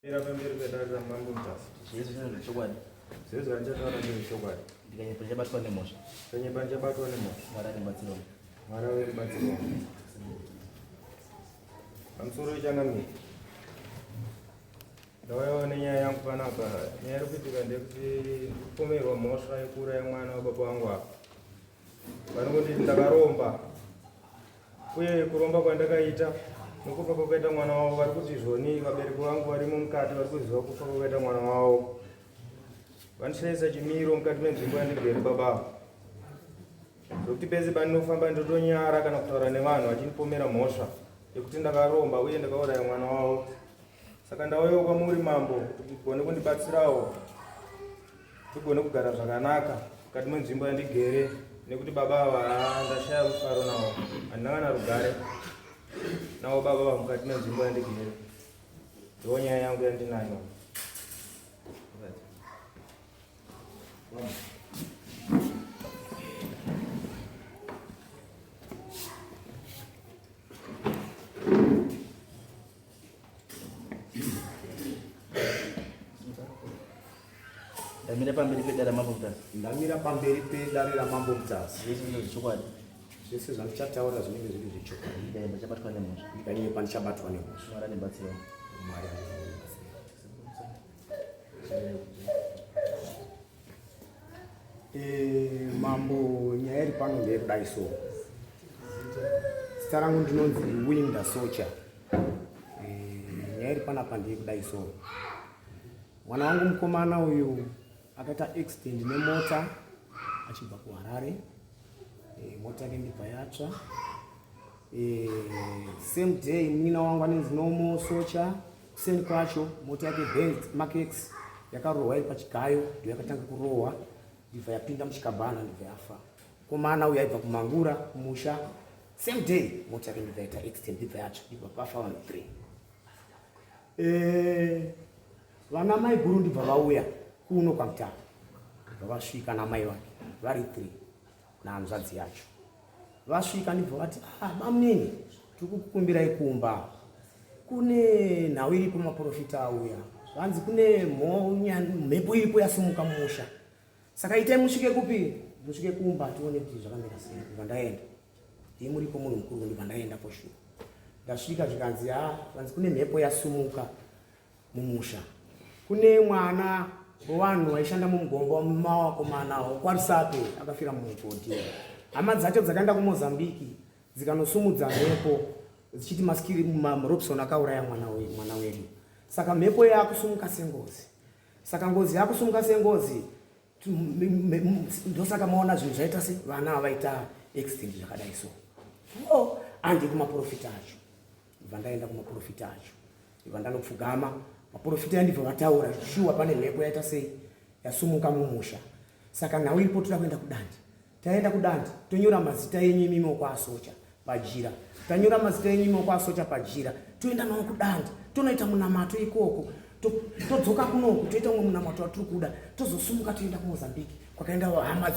Mira pamberi pedare raMambo Mutasa. Zvese zvinhu zvechokwadi. Zvese zvandichataura ndezvechokwadi. Ndikanyepa ndichabatwa nemhosva. Ndikanyepa ndichabatwa nemhosva. Mwari ave mubatsiri wangu. Mwari ave mubatsiri wangu. Pamusoro changamire. Ndauyawo nenyaya yangu panapa. Nyaya iri kuitika ndeyekuti ndikupomerwa mhosva yekuuraya mwana wababa vangu apa. Vanongonditi ndakaromba. Uye kuromba kwandakaita nokufa kwakaita mwana wavo vari kuti zvoni vabereki vangu varimo mukati vari kuziva kufa kwakaita mwana wavo. Vanishaisa chimiro mukati menzvimbo yandigere baba. Zvokuti pese pandinofamba ndotonyara kana kutaura nevanhu vachindipomera mhosva yekuti ndakaromba uye ndakauraya mwana wavo. Saka ndauyawo kwamuri mambo kuti mugone kundibatsirawo tigone kugara zvakanaka mukati menzvimbo yandigere nekuti baba ava haa ndashaya mufaro navo handina kana rugare navo baba ava mukati menzvimbo yandigere ndiwo nyaya yangu yandinayo. Ndamira pamberi pedare raMambo Mutasa. Ndamira pamberi pedare raMambo Mutasa. Zvese zviri zvechokwadi. Zvese zvandichataura zvinenge zviri zvechokwadi. Ndikaenda ndichabatwa nemhosva. Ndikanyepa ndichabatwa nemhosva. Mwari andibatsira. Mwari andibatsira. Eh, mambo nyaya iri pano ndeyekudai so zita rangu ndinonzi winda socha eh, nyaya iri panapa ndeyekudai so mwana wangu mukomana uyu akaita accident nemota achibva kuharare eh, mota yake ndibva yatsva eh, same day munin'ina wangu anonzi nomo socha kuseni kwacho mota yake Benz Mark X yakarohwa iri pachigayo ndiyo yakatanga kurohwa ndibva yapinda muchikabhana ndibva yafa komana uyo aibva kumangura kumusha same day mota yake ndibva yaita accident ndibva yatsva ndibva pafa vanhu three eh, vana mai guru ndibva vauya kuno kwamutapa ndibva vasvika namai vake vari three nahanzvadzi yacho vasvika ndibva vati ah, bamunini tiri kukukumbirai kumba kune nhau iripo maprofita auya zvanzi kune mhepo iripo yasimuka mumusha saka itai musvike kupi musvike kumba tione kuti zvakamira sei ndibva ndaenda ii muripo munhu mukuru ndibva ndaenda for sure ndasvika zvikanzi ha zvanzi kune mhepo yasumuka mumusha kune mwana wevanhu vaishanda mumugomba mawakomana wekwarusape akafira mumugodhi hama dzacho dzakaenda kumozambiki dzikanosumudza mhepo dzichiti maskiri robson akauraya mwana mwana wedu saka mhepo yakusumuka sengozi saka ngozi yakusumuka sengozi ndosaka maona zvinhu zvaita se vana vaita accident zvakadai so o andi kumaprofita acho ndibva ndaenda kumaprofita acho ndibva ndanopfugama maprofita yandibva vataura shuwa pane mhepo yaita sei yasumuka mumusha saka nhau iripo toda kuenda kudandi taenda kudandi tonyora mazita enyu imimi okwaasocha pajira tanyora mazita enyu imi okwaasocha pajira toenda nawo kudandi tonoita munamato ikoko todzoka kunoku toita umwe munamato watiri kuda tozosumuka toenda kumozambique kwakaenda hama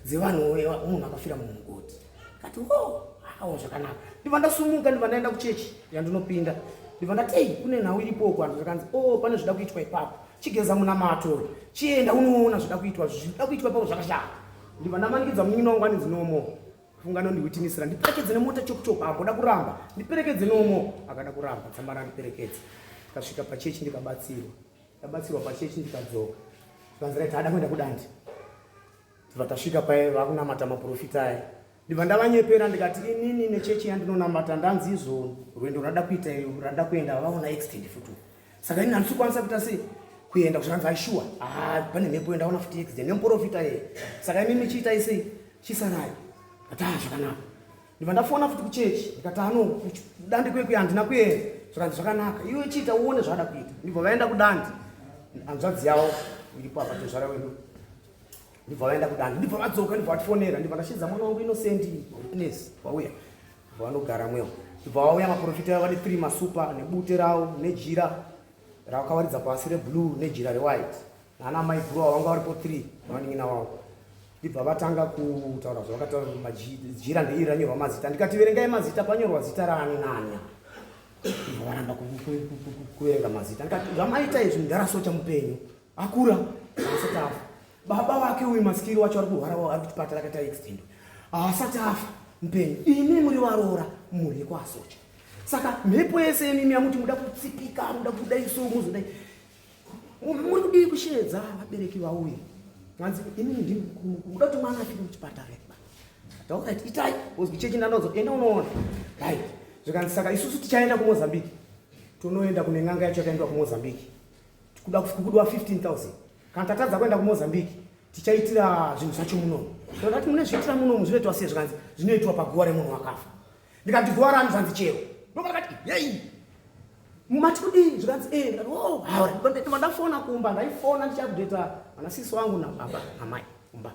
dzevanhu munhu akafira mumugoti kati o awo zvakanaka ndibva ndasumuka ndibva ndaenda kuchechi yandinopinda ndibva ndati ei kune nhau iripo uko anhu zvakanzi o oh, pane zvida kuitwa ipapo chigeza munamato uyu chienda unoona zvida kuitwa zvida kuitwa ipapo zvakashata ndibva ndamanikidza munin'ina wangu anonzi nomo funga anondiwitinisira ndiperekedze nemota chokuchoku amboda kuramba ndiperekedze nomo akada kuramba dzamara andiperekedze ndikasvika pachechi ndikabatsirwa ndabatsirwa pachechi ndikadzoka zvikanzi right ada kuenda kudandi Ndibva tasvika paye vakunamata maprofita aya. Ndibva ndavanyepera ndikati inini nechechi yandinonamata ndanzi izvo rwendo rwada kuita iyo rwada kuenda vaona accident futi. Saka ini handisi kukwanisa kuita sei kuenda kusvika aishuwa ah pane mhepo ndaona futi accident nemuprofita yeye. Saka imimi chiitai sei chisarai. Ati ah zvakanaka. Ndibva ndafona futi kuchechi ndikati ano kudandi kwekuya handina kuenda zvakanzi zvakanaka iwe chiita uone zvaada kuita. Ndibva vaenda kudandi hanzvadzi yavo iripo apa tezvara wedu ndibva vaenda kudanda ndibva vadzoka ndibva vatifonera ndibva ndashedza mwana wangu innocent witness vauya ndibva vanogara mwewo ndibva vauya maprofita avo vane three masupa nebute ravo nejira ravakawaridza pasi reblue nejira rewhite naana mai guru avo vanga varipo three navanin'ina wavo ndibva vatanga kutaura zvavakataura majira ndeiri ranyorwa mazita ndikati verengai mazita panyorwa zita raani nani apa Varamba kuverenga mazita. Ndikati zvamaita izvi ndarasocha mupenyu akura asati afa. Baba vake uyu masikiri wacho ari kurwara ari kuchipatara akaita accident asati afa mupenyu. Imi muri varoora muri kwasocha. Saka mhepo yese imimi yamuti muda kutsipika muda kudai so muzodai muri kudii kusheedza vabereki vauye hanzi inini ndini muda kuti mwana afike muchipatara Alright, itai ozwi chechi ndanodzo enda unoona right zvikanzi saka isusu tichaenda kumozambique tonoenda kune n'anga yacho yakaendwa kumozambique kuda kudiwa 15000 kana tatadza kuenda kumozambique tichaitira zvinhu zvacho munomu ndati mune zviitira munomu zvinoitwa sei zvikanzi zvinoitwa paguva remunhu wakafa ndikati guva rani zvanzi chero ndokati yei mati kudii zvikanzi e ndikati o haura ndafona kumba ndaifona ndichaupdata vana sisi wangu nababa namai kumba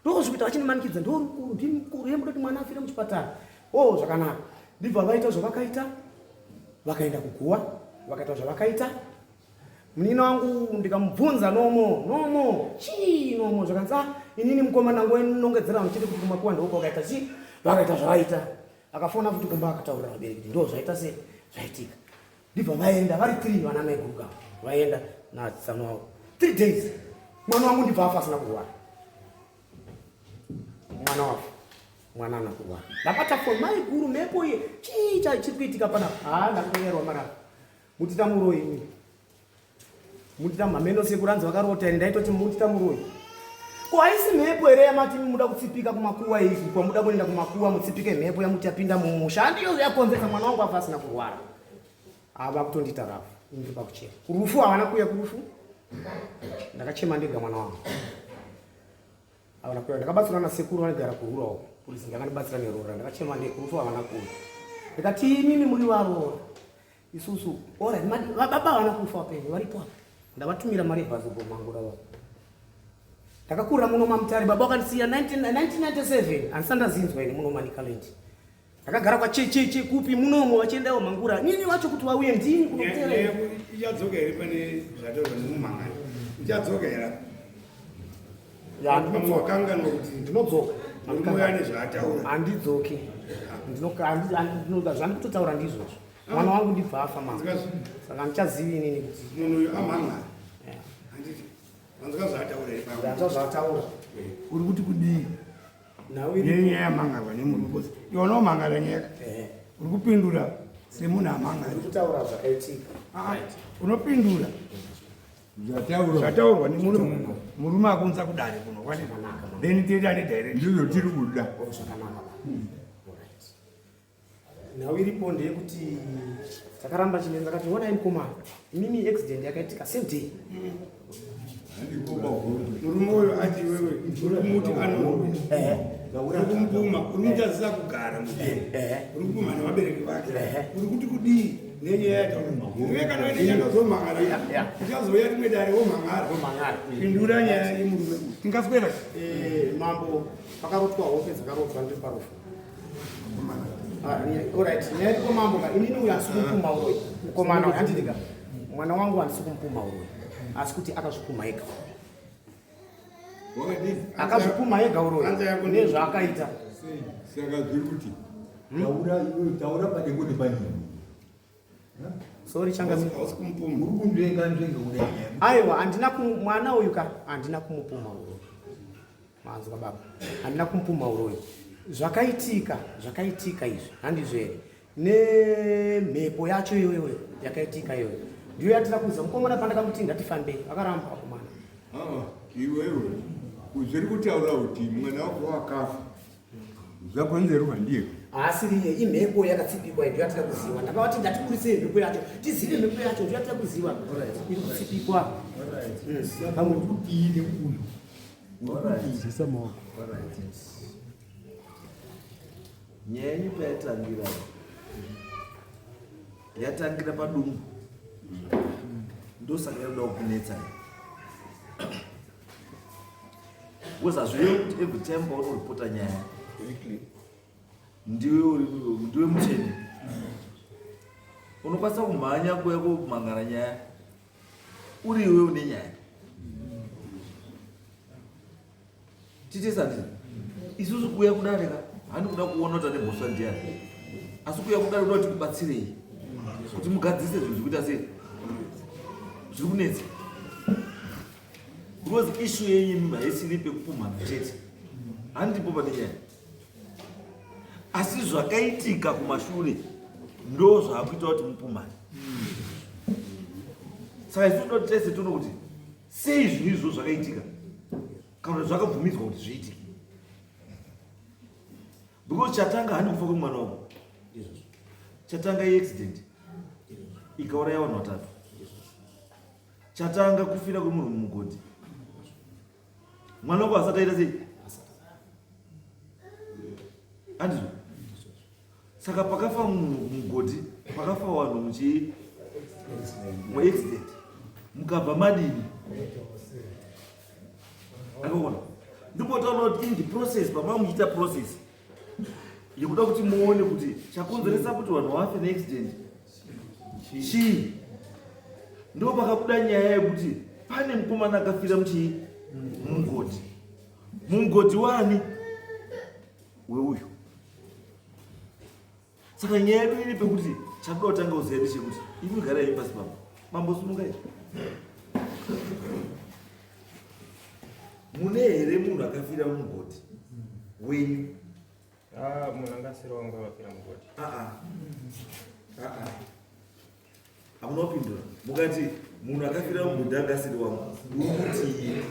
ndozvikuita vachindimanikidza ndorukuru ndini mukuru ye mudoti mwana afire muchipatara o oh, zvakanaka ndibva vaita zvavakaita vakaenda kuguwa vakaita zvavakaita munina wangu ndikamubvunza nomo nomo chii nomo zvakanzi ah inini mukoma nangu nongedzera vanhu chete kuti kumakuwa ndoko vakaita chii vakaita zvavaita akafona futi kumba akataurira vabereki kuti ndo zvaita se zvaitika ndibva vaenda vari three vana maiguruka vaenda natsano wavo three days mwana wangu ndibva afa asina kurwara mwana wafa mwana ana kurwara ndabata foni maiguru mhepo iye chii chiri kuitika panapa haa ndakutoyerwa marara mutita muroyi imi mutita mameno sekuranzi vakarota here ndaitoti mutita muroyi ko haisi mhepo here yamati muda kutsipika kumakuwa izvi kwamuda kuenda kumakuwa mutsipike mhepo yamuti yapinda mumusha handiyo yakonzeresa mwana wangu afa asina kurwara ava kutondiita rafu ndiri pakuchema kurufu havana kuuya kurufu ndakachema ndega mwana wangu Havana kuuya. Ndakabatsirwa nasekuru vanogara kuRura uko. Polisi ndakandibatsira neroora. Ndakachema ndekurufu havana kuuya. Ndikati imimi muri varoora. Isusu ora madi baba havana kufa vapenyu varipo apa. Ndavatumira mari yebhazi kubva mangura vavo. Ndakakurira muno maMutare baba vakandisiya 1997 handisati ndazinzwa ini muno Manicaland. Ndakagara kwa checheche kupi munomo vachiendawo mangura. Nini wacho kuti vauye ndini kunotera. Ichadzoka here pane zvataurwa nemumhangari? Ichadzoka here? Ya ndinodzoka. Kuti ndinodzoka. Murume ane zvaataura. Handidzoki. Ndinoka ndinoda zvandikutotaura ndizvozvo. Mwana wangu ndibva afa mama. Saka handichazivi inini kuti munhu uyu amhangara. Handiti. Wanzwa zvaataura here? Ndanzwa zvaataura. Uri kuti kudii? Nenyaya yamhangarwa nemurume because iwe unomhangara nyaya eh. uri kupindura semunhu amhangara kutaura zvakaitika ah, ah, unopindura zvataurwa nemurume murume akunza kudare kuno kwani then tiita nedirect ndizvo tiri kuda oh, Nhau iripo ndeyekuti takaramba chinenza ndakati honai mukoma imimi accident yakaitika same day. Murume uyo ati iwewe uri kumuti anouya uri kumupuma uri kumutadzisa kugara mudeni uri kupuma nevabereki vake uri kuti kudii nenyaya yataura iwe kana uine nyaya zomhangara uchazouya rimwe dare womhangara pindura nyaya yemurume uyu tingaswera eh, mambo pakarotwa hope dzakarotwa ndiri parufu Ah, alright, nyaya iripo mambo ka inini uyu handisi kumupuma uroyi mukomana uyu handidika mwana wangu handisi kumupuma uroyi asi kuti akazvipuma ega akazvipuma ega uroyi nezvaakaita saka zviri kuti taura iwe taura padengo nepanyini sorry changa uri kunzvenga nzvenga kudai aiwa handina mwana uyu ka handina kumupuma uroyi Manzwa baba, handina kumupumha uroyi. Zvakaitika, zvakaitika izvi, handizvo here? Nemhepo yacho iyoyo yakaitika iyoyo ndiyo yatira kuza mukomana pandakamuti ngatifambei, akaramba vakomana. Ah, iwewe uzviri kutaura kuti mwana wako wakafa zvakonzerwa ndiye haasiriye imhepo yakatsipikwa ndiyo yatira kuziva ndakavati ngatiburisei mhepo yacho tizive mhepo yacho ndiyo yatira kuziva iri kutsipikwa saka uri kudii neuyu Zisa maoko. Nyaya yenyu payatangira yatangira padumbu ndosaka yakuda kukunetsai because hazvirevi kuti every time paunoripota nyaya ndiwe ndiwe mutsvene unokwanisa kumhanya kuya komhangara nyaya uri iwe une nyaya titesandii isusu kuuya kudare ka handi kuda kuona kuti ane mhosva ndiyani asi kuuya kudare kuda kuti kubatsirei Kuti mugadzirise zvinhu zvikuita sei? Zviri kunetsa. Because issue yenyu imimi haisiri pekupumhana chete. Handipo pane nyaya. Asi zvakaitika kumashure ndo zvaakuita kuti mupumhane. Saka isu tinoda tese tione kuti sei zvinhu izvo zvakaitika kana kuti zvakabvumidzwa kuti zviitike. Because chatanga handi kufa kwemwana wako. Chatanga iaccident ikauraya vanhu vatatu. Chatanga kufira kwemunhu mumugodhi. Mwana wako asati aita sei? Handizvo? Saka pakafa munhu mumugodhi, pakafa vanhu muchii muaccident, mukabva madini? Akaona? Ndimbotaura kuti in the process, pamava muchiita process yekuda kuti muone kuti chakonzeresa kuti vanhu vafe neaccident chii, ndo pakabuda nyaya yekuti pane mukomana akafira muchii mumugodhi. Mumugodhi wani? Weuyu. Saka nyaya yedu iri pekuti chakuda kutanga kuziva ndechekuti imi garai henyu pasi pambo. Mambo sunungai. Mune here munhu akafira mumugodhi wenyu? Ah, munhu anga asiri wangu akafira mugodhi. Ah ah. Ah ah. Hamuna kupindura. Mukati munhu akafira mugodhi anga asiri wangu. Uri kutii?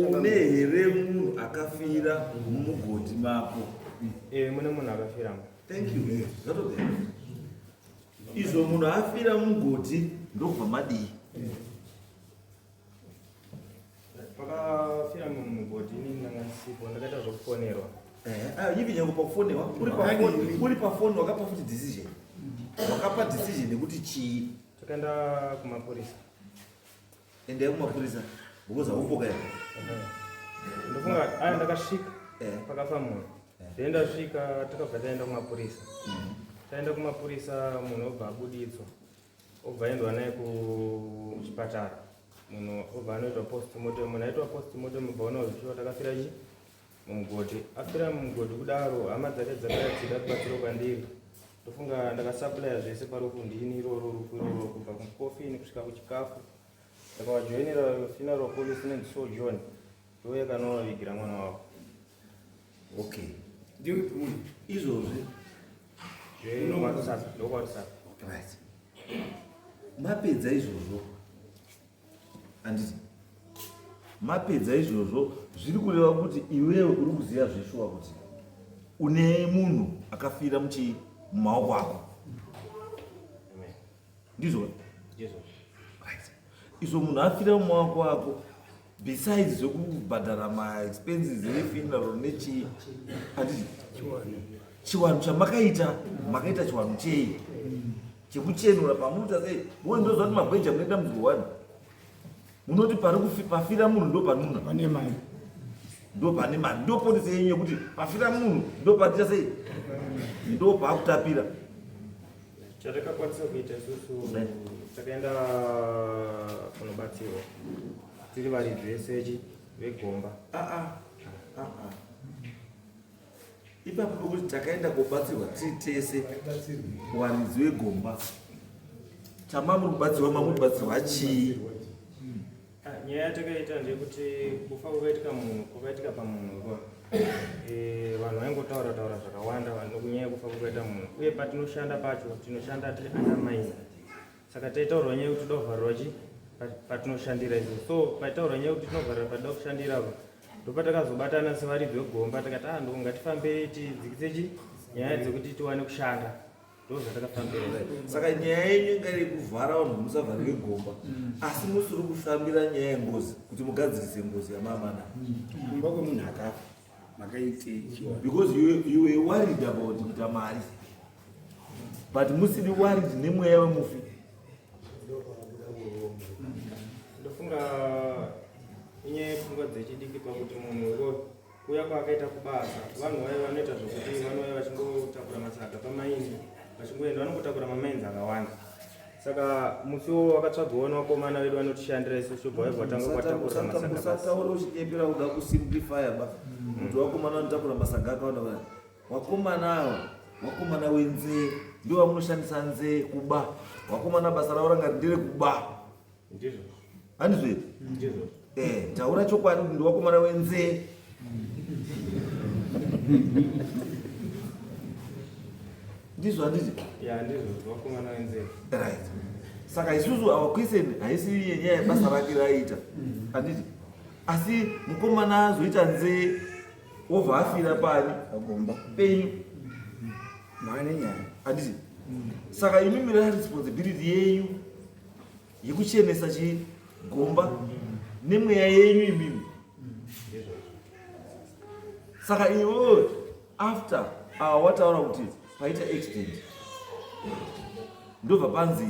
Une here munhu akafira mumugodhi mako? Eh, mune munhu akafiramo. Thank you. Zvatopera. Izvo munhu afira mugodhi ndokubva madii? Pakafira munhu mugodhi inini ndanga ndisipo, ndakaita zvekufonerwa. Ivi nyange pakufonerwa uri pafoni wakapa futi decision. Wakapa decision yekuti chii? Takaenda kumapurisa. Endai kumapurisa because haupo kaya. Ndofunga aya ndakasvika pakafa munhu. Then ndasvika takabva taenda kumapurisa. Taenda kumapurisa munhu obva abuditswa. Obva aendwa naye kuchipatara. Munhu obva anoitwa postmortem. Munhu aitwa postmortem obva ona zvichiwa takafira chi mumugodhi. Afira mumugodhi kudaro hama dzake dzakauya dzichida rubatsiro kwandiri. Ndofunga ndakasupplya zvese parufu ndini iroro rufu iroro kubva kumukofini kusvika kuchikafu. Ndakavajoinira funeral police inonzi So John. Ndouya kanovavigira mwana wavo. Okay. Izvozvi. ZvekwaRusape, ndokwaRusape. Right. Mapedza izvozvo. Handiti. Mapedza izvozvo zviri kureva kuti iwewe uri kuziva zveshuwa kuti une munhu akafira muchii mumaoko ako. Ndizvo? Ndizvo. Right. Izvo munhu afira mumaoko ako besides zvekubhadhara maexpenses efuneral nechii handiti chiwanhu chamakaita makaita chiwanhu chei chekuchenura pamunoita sei muone ndoziva kuti magweja mune dambudziko wani munoti pari pafira munhu ndo panuna pane mari ndo pane mari ndo polisi yenyu yekuti pafira munhu ndo paticha sei ndo paakutapira. Chatakakwanisa kuita isusu takaenda kunobatsirwa tiri varidzi vesechi vegomba. Ipapo pokuti takaenda kobatsirwa tiri tese varidzi vegomba, chamamuri kubatsirwa mamuri kubatsirwa chii? Nyaya yatakaita ndeyekuti kufa kwakaitika munhu kwakaitika pamunhu vanhu vaingotaura taura zvakawanda nokunyaya yekufa kwakaita munhu, uye patinoshanda pacho tinoshanda tiri undermine, saka taitaurwa nyaya yekuti toda kuvharirwa chi patinoshandira izvo. So paitaurwa nyaya yekuti tinovharira patida kushandira apa, ndopatakazobatana sevaridzi vegomba tikati ah, ndo ngatifambei tidzikise chi nyaya dzekuti tiwane kushanda, ndo zvatakafambira. Saka nyaya yenyu inga iri kuvhara vanhu musavharire gomba, asi musiri kufambira nyaya yengozi kuti mugadzirise ngozi yamamana kumba kwemunhu akafa makaitei chiwanhu? Because you were worried about kuita mari but musiri worried nemweya wemufi. Ndofunga inyaya yepfungwa dzechidiki pakuti munhu uko kuuya kwaakaita kubasa, vanhu vaiva vanoita zvokuti vanouya vachingotakura masaga pamaini vachingoenda, vanongotakura mamainzi akawanda. Saka musi uwo wakatsvagwawo nevakomana vedu vanotishandira isusu, bva vaibva vatanga kuvatakura masaga pasi. Usataura uchinyepera kuda kusimplifya ba kuti vakomana vanotakura masaga akawanda. Vakomana ava vakomana wenzee. Ndivo vamunoshandisa nzee kuba. Vakomana basa ravo ranga ndere kuba. Ndizvo. Handizvo here? Ndizvo. Eh, taura chokwadi kuti ndiwakomana wenzee. Ndizvo handiti? Ya, ndizvo, vakomana wenzee. Right. Saka isusu our question haisi yenyaya yebasa rake raiita. Handiti? Asi mukomana azoita nzee wobva afira pani? Pagomba. Penyu. Mane nyaya. Handiti? Saka imi mira responsibility yenyu yekuchenesa chi gomba nemweya yenyu imimi. Saka iwewe after awa wataura kuti paita accident ndobva panzi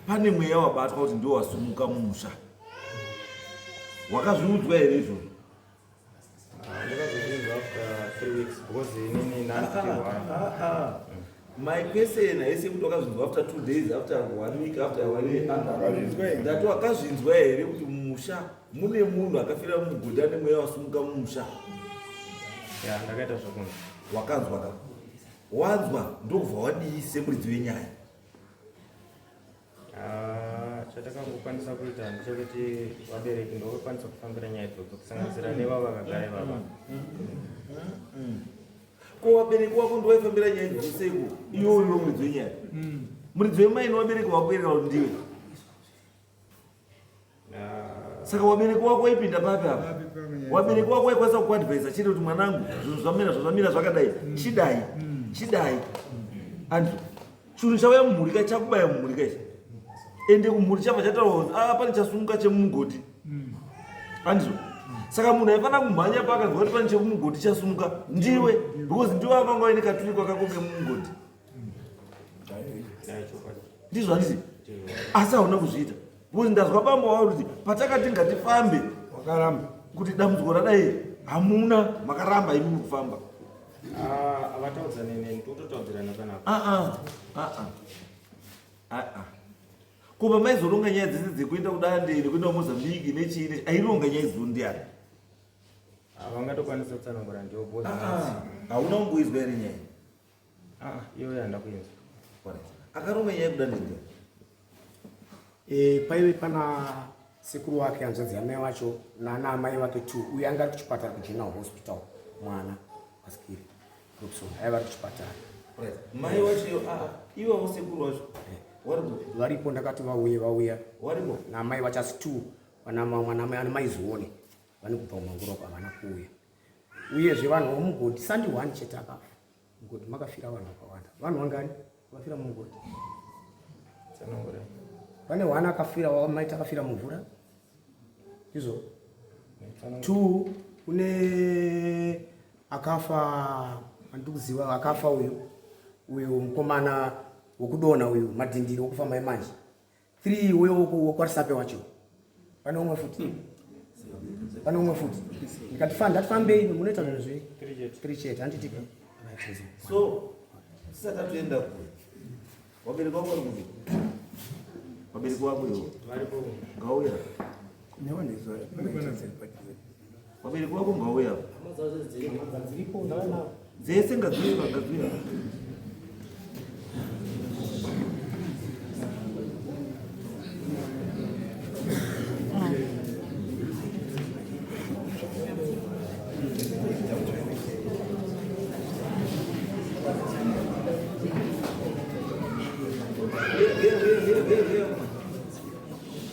pane mweya wabatwa kuti ndiwo wasumuka mumusha, wakazviudzwa here izvozvo? Ndakazozvinzwa after 3 weeks because inini ndandichirwara. My question haisi yekuti wakazvinzwa after 2 days, after 1 week, after 1 year. Wakazvinzwa here? Ndati wakazvinzwa here kuti mumusha mune munhu akafira mumugodhi ane mweya wasumuka mumusha? Ya, ndakaita zvokunzwa. Wakanzwa ka? Wanzwa ndokubva wadii semuridzi wenyaya? Chatakangokwanisa kuita ndechekuti vabereki ndokwanisa kufambira nyaya idzodzo kusanganisira nevava vakagara ivava. Ko vabereki wako ndovaifambira nyaya idzodzo seiko? Iwe uriwe muridzi wenyaya. Muridzi wemai nevabereki wako here kana kuti ndiwe? Saka wabereki wako waipinda papi apa? Wabereki wako waikwanisa kukuadvisa chete kuti mwanangu zvinhu zvamira zvazvamira zvakadai, chidai, chidai. Andrew, chinhu chauya mumhuri ka chakubaya mumhuri ka ichi. Ende kumhuri chabva chataurwa kuti pane chasumuka chemumugodhi. Andrew, saka munhu aifanira kumhanya paakanzwa kuti pane chemumugodhi chasumuka ndiwe, because ndiwe avanga vaine katurikwa kako kemumugodhi. Ndizvo handiti? Asi hauna kuzviita. Because ndazwa bambo wavo kuti patakati ngatifambe wakaramba kuti dambudziko radai hamuna, makaramba imimi kufamba. Avataudzane neni, tototaudzirana panapa. Ko pamaizoronga nyaya dzese dzekuenda kuDande nekuenda kuMozambique nechii nechi, aironga nyaya idzodzo ndiani? Vangatokwanisa kutsanangura ndiwo boss. Hauna kumboizwa here nyaya? Iyoyo handina kuinzwa. Alright. Akaronga nyaya yekuDande ndiani? Paive pana sekuru wake, hanzvadzi yamai wacho nana amai vake 2. Uyu anga ari kuchipatara kuGeneral Hospital, mwana waSkiri Robson aiva ari kuchipatara. Right. Mai wacho iyo, iwawo sekuru wacho waripo? Varipo, ndakati vauye, vauya. Waripo? Namai vacho asi 2, vana mwana mai ana mai Zione vane kubva kuManguroko havana kuuya. Uyezve vanhu vomugodhi sandi 1 chete akafa. Mugodhi makafira vanhu vakawanda. Vanhu vangani vakafira mumugodhi? Tsanangura. Pane 1 akafira, wamaita akafira mumvura. Ndizvo. 2 kune akafa andikuziva akafa uyu. Uyu mukomana wekudonha uyu madhindiri wekufa mai manje. 3 uyo wekwaRisape wacho. Pane umwe futi. Pane umwe futi. Ndikati ndatifambei munoita zvinhu zvi 3 chete handiti ka? So tisati tatoenda kure. Wabereki wako vari kupi? Wabereki wako iwo? Varipo. Ngauya. Wabereki wako ngauya. Dziripo ndavanavo. Dzese ngadziuye, ngadziuye.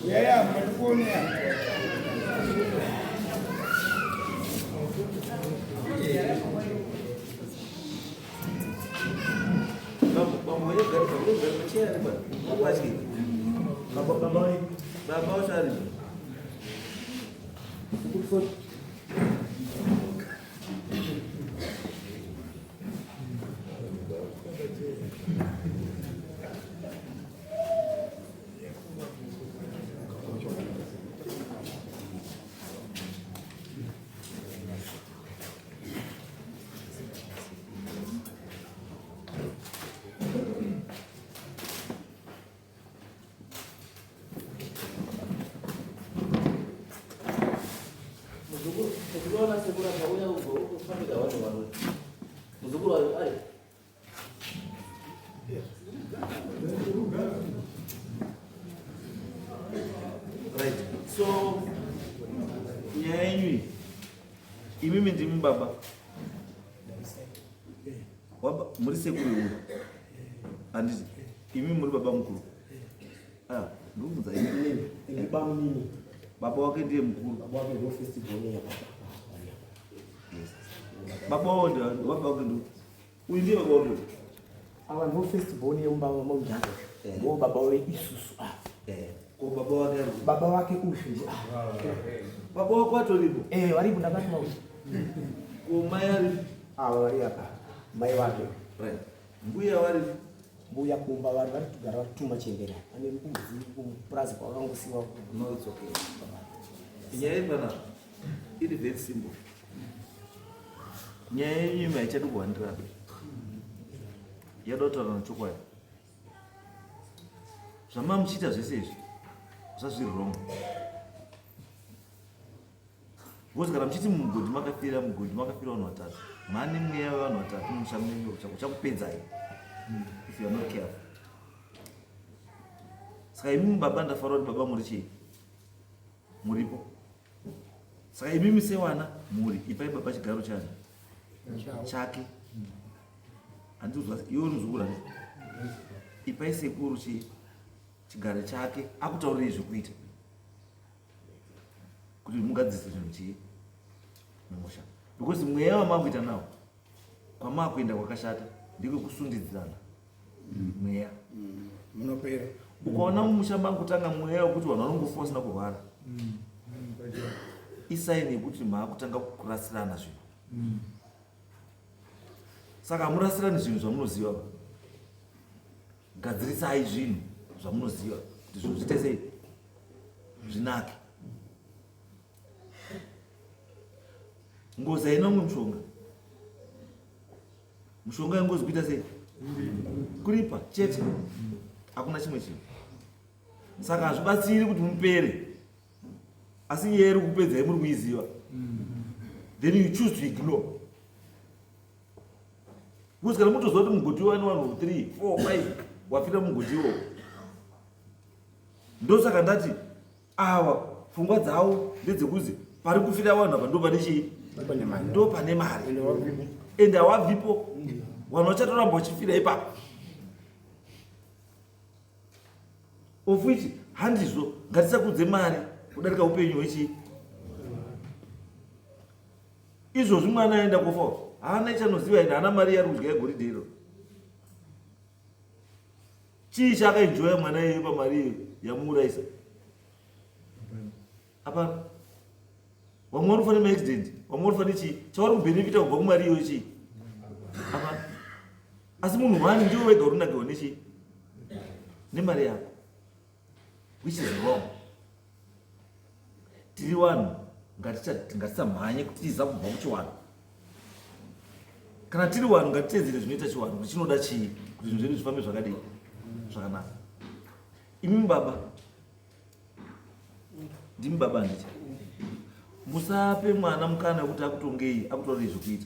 Yaya, matikuonea. Baba wacho aripo. Right, so nyaya yenyu iyi, imimi ndimi baba, muri sekuru uyu, handiti? Imi muri baba mukuru. Ah, ndikubvunza imi. Ini bamunini. Baba wake ndiye mukuru. Baba wake ndo first born ya baba. Yes. Baba wao ndi baba wake ndi uyu, ndiye baba wake. Ava ndo first born yemumba mamujana. Ndo baba weisusu ava. Ko baba wake ari kupi? Baba wake uyu ndi ava. Baba wako atoripo? Eh, varipo, ndakatuma uyu. Ko mai ari? Ava vari apa. Mai vake. Right. Mbuya vari? Mbuya kumba vari, vari kugara vatuma chembera. Ane mbudzi kupurazi kwavangosiwa. No, it's okay. Nyaya iri panapa iri very simple. Nyaya yenyu imi haichadi kuhandirana, yada kutaura nechokwadi. Zvamamuchiita zvese izvi zvazviri wrong, because kana muchiti mumugodhi makafira, mugodhi makafira vanhu vatatu, mane mweya wevanhu vatatu mumusha menyu uchakupedzai if you are not careful. Saka imimi baba, ndafara kuti baba muri chii, muripo. Saka imimi sewana mhuri, ipai baba chigaro chani chake. Handizwa iwe unozukura, ipai sekuru chigaro chake, akutaurirei zvekuita kuti mugadzise zvinhu chii mumusha, because mweya wamakuita nawo kwamakuenda kwakashata, ndekwekusundidzirana mweya. Munopera. Ukaona mumusha makutanga mweya wekuti vanhu vanongofa vasina kurwara, isign yekuti maakutanga kurasirana zvinhu. Saka hamurasirani zvinhu zvamunoziva. Gadzirisai zvinhu zvamunoziva kuti zvinhu zviite sei, zvinake. Ngozi haina umwe mushonga. Mushonga yengozi kuita sei? Kuripa chete, hakuna chimwe chinhu. Saka hazvibatsiri kuti mupere, asi nyaya iri kupedzai muri kuiziva, then you choose to ignore, because kana mutoziva kuti mugodhi wani vanhu 3 4 5 wafira mugodhi iwowo. Ndosaka ndati ava pfungwa dzavo ndedzekuzi pari kufira vanhu apa ndo pane chii, ndo pane mari, ende hawabvipo. Vanhu vachatoramba vachifira ipapo, of which handizvo. Ngatisakudze mari kudarika upenyu hwechii. Izvozvi mwana aenda kufa haana chanoziva, ende haana mari yari kudya yegoridhe iro. Chii chaakaenjoya mwana iyoyo pamari iyo yamuurayisa? Hapana. Vamwe vari kufa nemaaccident, vamwe vari kufa nechii. Chavari kubhenefita kubva kumari iyoyo chii? Hapana. Asi munhu wani ndiwo wega uri kunakirwa nechii, nemari yako, which is wrong. Tiri vanhu, ngatisamhanye kutiza kubva kuchiwanhu. Kana tiri vanhu, ngatitedzere zvinoita chiwanhu kuti chinoda chii, kuti zvinhu zvedu zvifambe zvakadii, zvakanaka. Imimi baba, ndimi baba, handiti? Musape mwana mukana wekuti akutongei, akutorei zvekuita,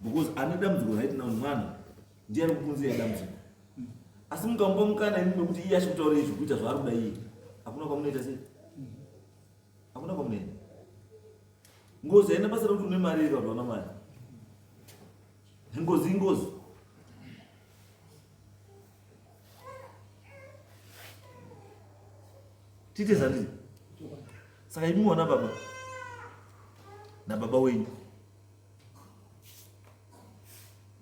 because ane dambudziko right now mwana ndiye ari kukunzira dambudziko. Asi mukamupa mukana imi wekuti iye achikutaurei zvekuita zvaari kuda iye, hakuna kwamunoita sei, hakuna kwamunoenda. Ngozi haina basa rekuti une mari iri, vanhu vana mari. Ngozi ingozi. Tiite zandii. Saka imi wana baba nababa wenyu,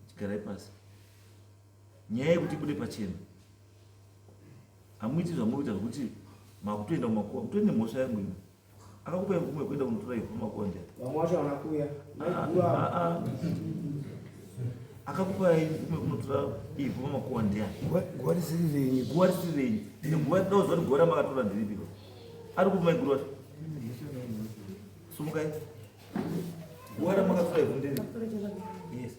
chigarai pasi. Nyaya yekuti ibude pachena, hamuiti zvamuri kuita zvekuti makutoenda kumakuva, mutori nemhosva yangu imi. Akakupai mvumo yekuenda kunotora ivhu kumakuva ndiani? Vamwe vacho havana kuuya. Ah, ah. Akakupai mvumo yekunotora ivhu pamakuva ndiani? Guva risiri renyu. Guva risiri renyu. Ine guva dauziva kuti guva ramakatora ndiripiko. Ari kupi maiguru vacho? Sumukai. Guva ramakatora ivhu ndiri. Yes.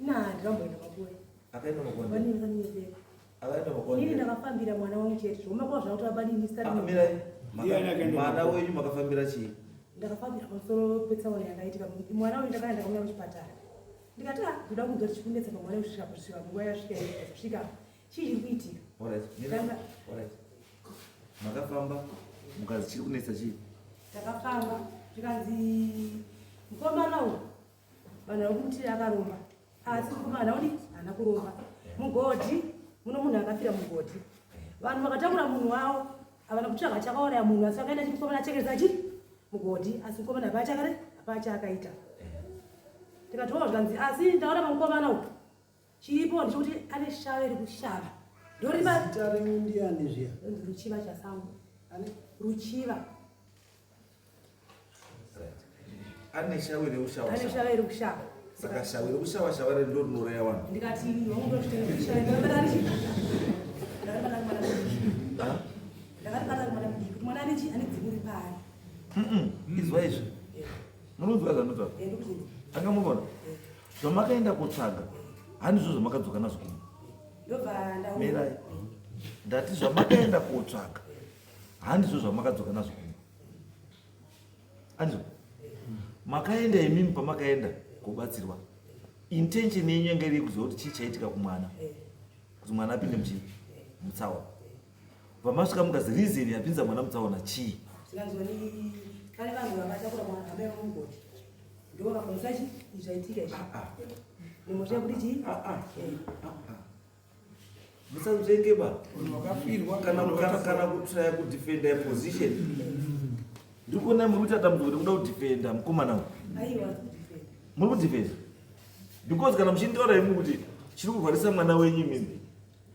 Ina ndiramboenda makuva. Akaenda makuva. Vanini vanyepera. Akaenda makuva. Inini ndakafambira mwana wangu chete. Zvoma zvakuti badini Ah, mirai. Mwana wenyu makafambira chii? Ndakafambira pamusoro petsaona yakaitika. Mwana uyu ndakaenda ndakamuona kuchipatara. Ndikati ah, ndoda kunzwa kuti chikunetsa pamwana kusvika kusvika nguva yasvika kusvika. Chii chiri kuitika? Alright. Mirai. Ndanga- Alright. Makafamba. Mukazi chiri kunetsa chii? Takafamba zvikanzi mukomana uyu vanhu vari kumuti akaromba asi mukomana udi haana kuromba. Mugodhi muno munhu akafira mugodhi. Vanhu vakatakura munhu wavo havana kutsvaga chakauraya munhu asi vakaenda chimukomana achekeresa chi mugodhi asi mukomana hapana chakare hapana chaakaita. Tikati wo zvikanzi asi ndaona pamukomana uyu chiripo ndechekuti ane shave rekushava ndoriba Zita renyu ndiani zviya? Ndonzi Ruchiva Chasango. Ruchiva. Ane shawe reushawa. Ane shawe rekushava. Saka shawe rekushawa shawa re ndo rinouraya vanhu. Ndikati wangu ndozvitenda shawe ndakabata ari chi? Ndakabata ari mwana mudiki. Ndakabata ari mwana mudiki kuti mwana ane chi ane dzimu riri paari. Izwa izvi. Munonzwa zvandinotaura? Eh, ndikuchinzwa. Anga munoona? Zvamakaenda kotsvaga handizvo zvamakadzoka nazvo kumba. Ndobva ndaona. Mirai. Ndati zvamakaenda kotsvaga handizvo zvamakadzoka nazvo kumba. Handizvo? Makaenda imimi pamakaenda kobatsirwa. Intention yenyu yanga iri yekuziva kuti chii chaitika kumwana. Kuti mwana apinde muchii? Mutsaona. Pamasvika mukazi reason yapinza mwana mutsaona chii? Zvikanzwa ni pane vanhu vakatakura mwana amai vomugoti. Ndivo vakakonzera chi izvi zvaitika izvi. Nemhosva yekuti chii? Musanzvenge ba. Kana kana kana kutraya kudefenda position. Ndiri kuona muri kuita dambudziko rekuda kudefenda mukomana uyu. Aiwa, kudefenda. Muri kudefenda. Because kana muchinditora imi kuti chiri kurwarisa mwana wenyu imimi.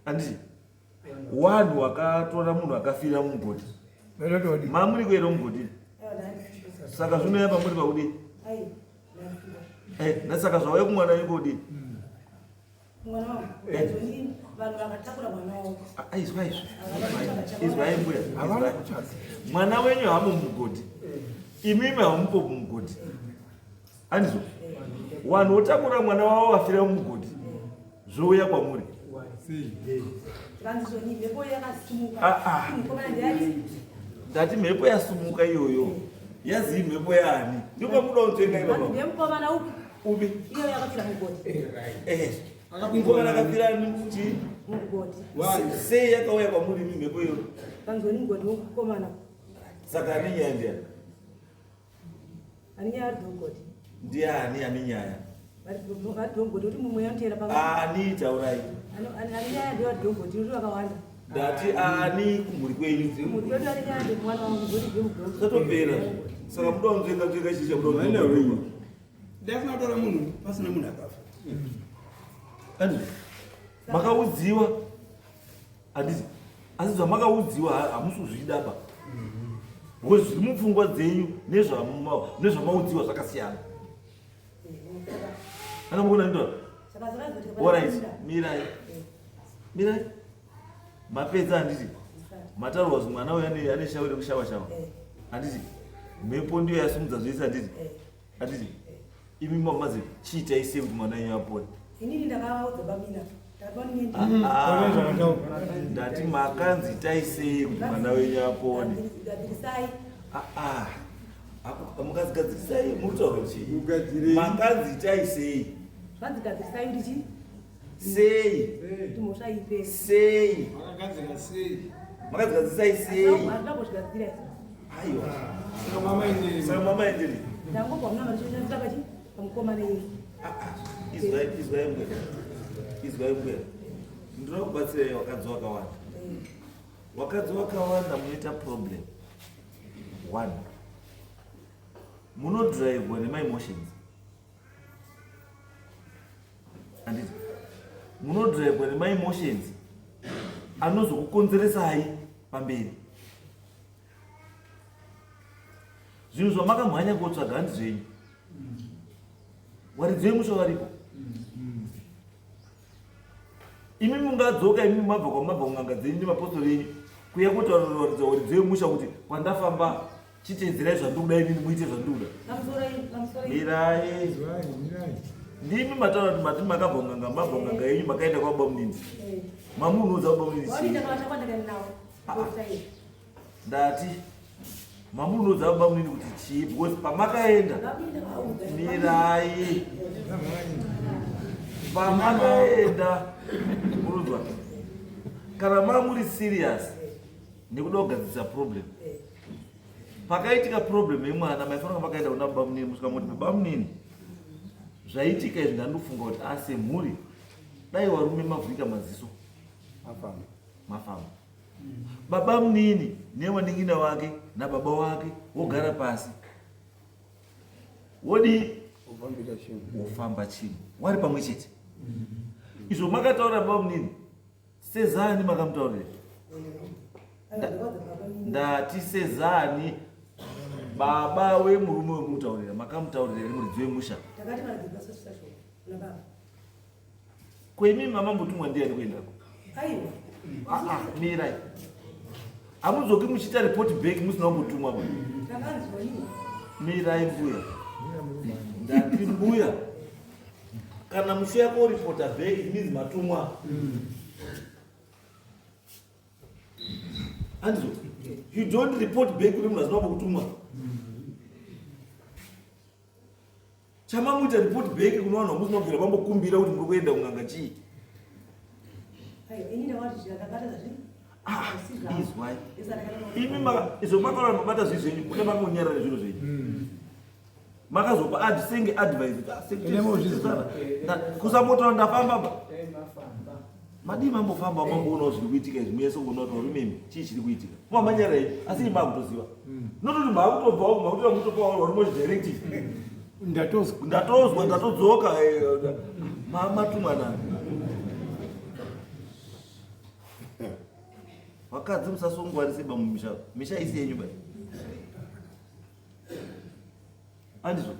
Handiti? Wanhu wakatora munhu akafira mumugodhi. Mamuri kuera mugodhi. Saka zvinouya pamuri pakudii? Aiwa. Eh, nasaka zvauya kumwana wenyu kodii? Mwana wangu. Vanhu vakatakura mwana wangu. Izwa izvi. Izwai mbuya. Mwana wenyu hamo mumugodhi. Imimi hamupo mumugodhi. Handizvo? Vanhu votakura mwana wavo vafira mumugodhi. Zvouya kwamuri. Ndati mhepo yasumuka iyoyo. Yazii mhepo yaani? Ndipo muda kunzvenga ipapa. Mukomana upi? Upi? Iyo yakafira mugodhi. Eh. Mukomana akafira chii? Mugodhi. Sei yakauya kwamuri imi mhepo iyoyo? Kanzwa ni mugodhi womukomana. Saka ane nyaya ndiani? Ane nyaya ari mugodhi. Ndiani ane nyaya? Vari mugodhi kuti mumwe anoteera paka. Ani taurai. Ane nyaya ndiyo vari mugodhi kuti vakawanda. Ndati ani kumhuri kwenyu? Kumhuri kwedu ane nyaya ndiye mwana wangu mugodhi ndiye mugodhi. Zvatopera. Saka muda kunzvenga nzvenga chii chamuda kunzvenga? Ndasina kutora munhu pasina munhu akafa. Ani makaudziwa handiti asi zvamakaudziwa hamusi kuzvida ba because zviri mupfungwa dzenyu nezvamaudziwa zvakasiyana. Ana mukuona ndora? Alright, mirai. Mirai. Mapedza handiti? Mataurwa kuti mwana uyu ane shawi rekushawa shawa. Handiti? Mhepo ndiyo yasimudza zvese handiti? Handiti? Imi mamazi chiitai sei kuti mwana wenyu apone? Inini ndakavaudza bamina. Ndati makanzi itai sei kuti mwana wenyu apone? Gadzirisai. Mukazigadzirisai muritaura chii? Makanzi itai sei? Zvanzi gadzirisai kuti chii? Sei? Kuti mhosva ipe. Sei? Makagadzira sei? Makazigadzirisai sei? Hazvina kuzvigadzira izvo. Aiwa. Saka mama enderi. Ndangobva muna mari choshandisa pachi pamukomana iye. Izwai izwai mbuya. Izwai mbuya. Ndinoda kubatsirai wakadzi wakawanda. Wakadzi wakawanda munoita problem. One. Munodrivewa nemaemotions. Handiti? Munodrivewa nemaemotions anozokukonzeresai pamberi. Zvinhu zvamakamhanya kotsvaga handi zvenyu. Waridzi vemusha varipo. Imi mungadzoka imi mabva kwamabva kun'anga dzenyu nemapostori enyu kuya kotaurira waridzi vemusha kuti kwandafamba chiteedzerai zvandikuda inini muite zvandikuda. Mirai. Ndimi mataura kuti mati makabva kun'anga mabva kun'anga yenyu makaenda kwababa munini. Mamunoudza baba munini chii? Ndati mamunoudza baba munini kuti chii because pamakaenda mirai pamakaenda munonzwa kana mamuri serious nekuda kugadzirisa problem. Pakaitika problem yemwana maifanira makaenda kuna baba munini musvika moti baba munini zvaitika izvi ndandofunga kuti asemhuri dai warume mavhurika maziso Mafamba. Mafamba. Baba munini newanin'ina wake nababa wake wogara pasi wodii wofamba chinhu wari pamwe chete. Izvo makataura baba munini sezani makamutaurira ndati sezani baba wemurume wemutaurira makamutaurira here muridzi wemusha? Ko imi mamambotumwa ndiyani kuendako? Ah, ah, mirai, hamudzoki muchiita report back musina kumbotumwa ba. Mirai mbuya, ndati mbuya, kana muchiuya koripota back it means matumwa. Andizo you don't report back kune munhu asina kumbokutumwa. Chamamuita report back kune vanhu vamusina kubvira vambokumbira kuti muri kuenda kun'anga chii? Ah, izwai imi izvo makaona mabata zvinhu zvenyu mune makonyarara zvinhu zvenyu makazopa ad senge advice ah, kusambotaura ndafamba ba madii mambofamba mamboonawo zviri kuitika izvi muyese kuona kuti varume imi chii chiri kuitika mamanyara iyi asi imi makutoziva nototi makutobvawo makutoda kutopa varume chidirective. Ndatozwa. Ndatozwa, ndatodzoka matumwa nani. Vakadzi musasongwarise ba mumisha, misha isi yenyu ba. Andizvo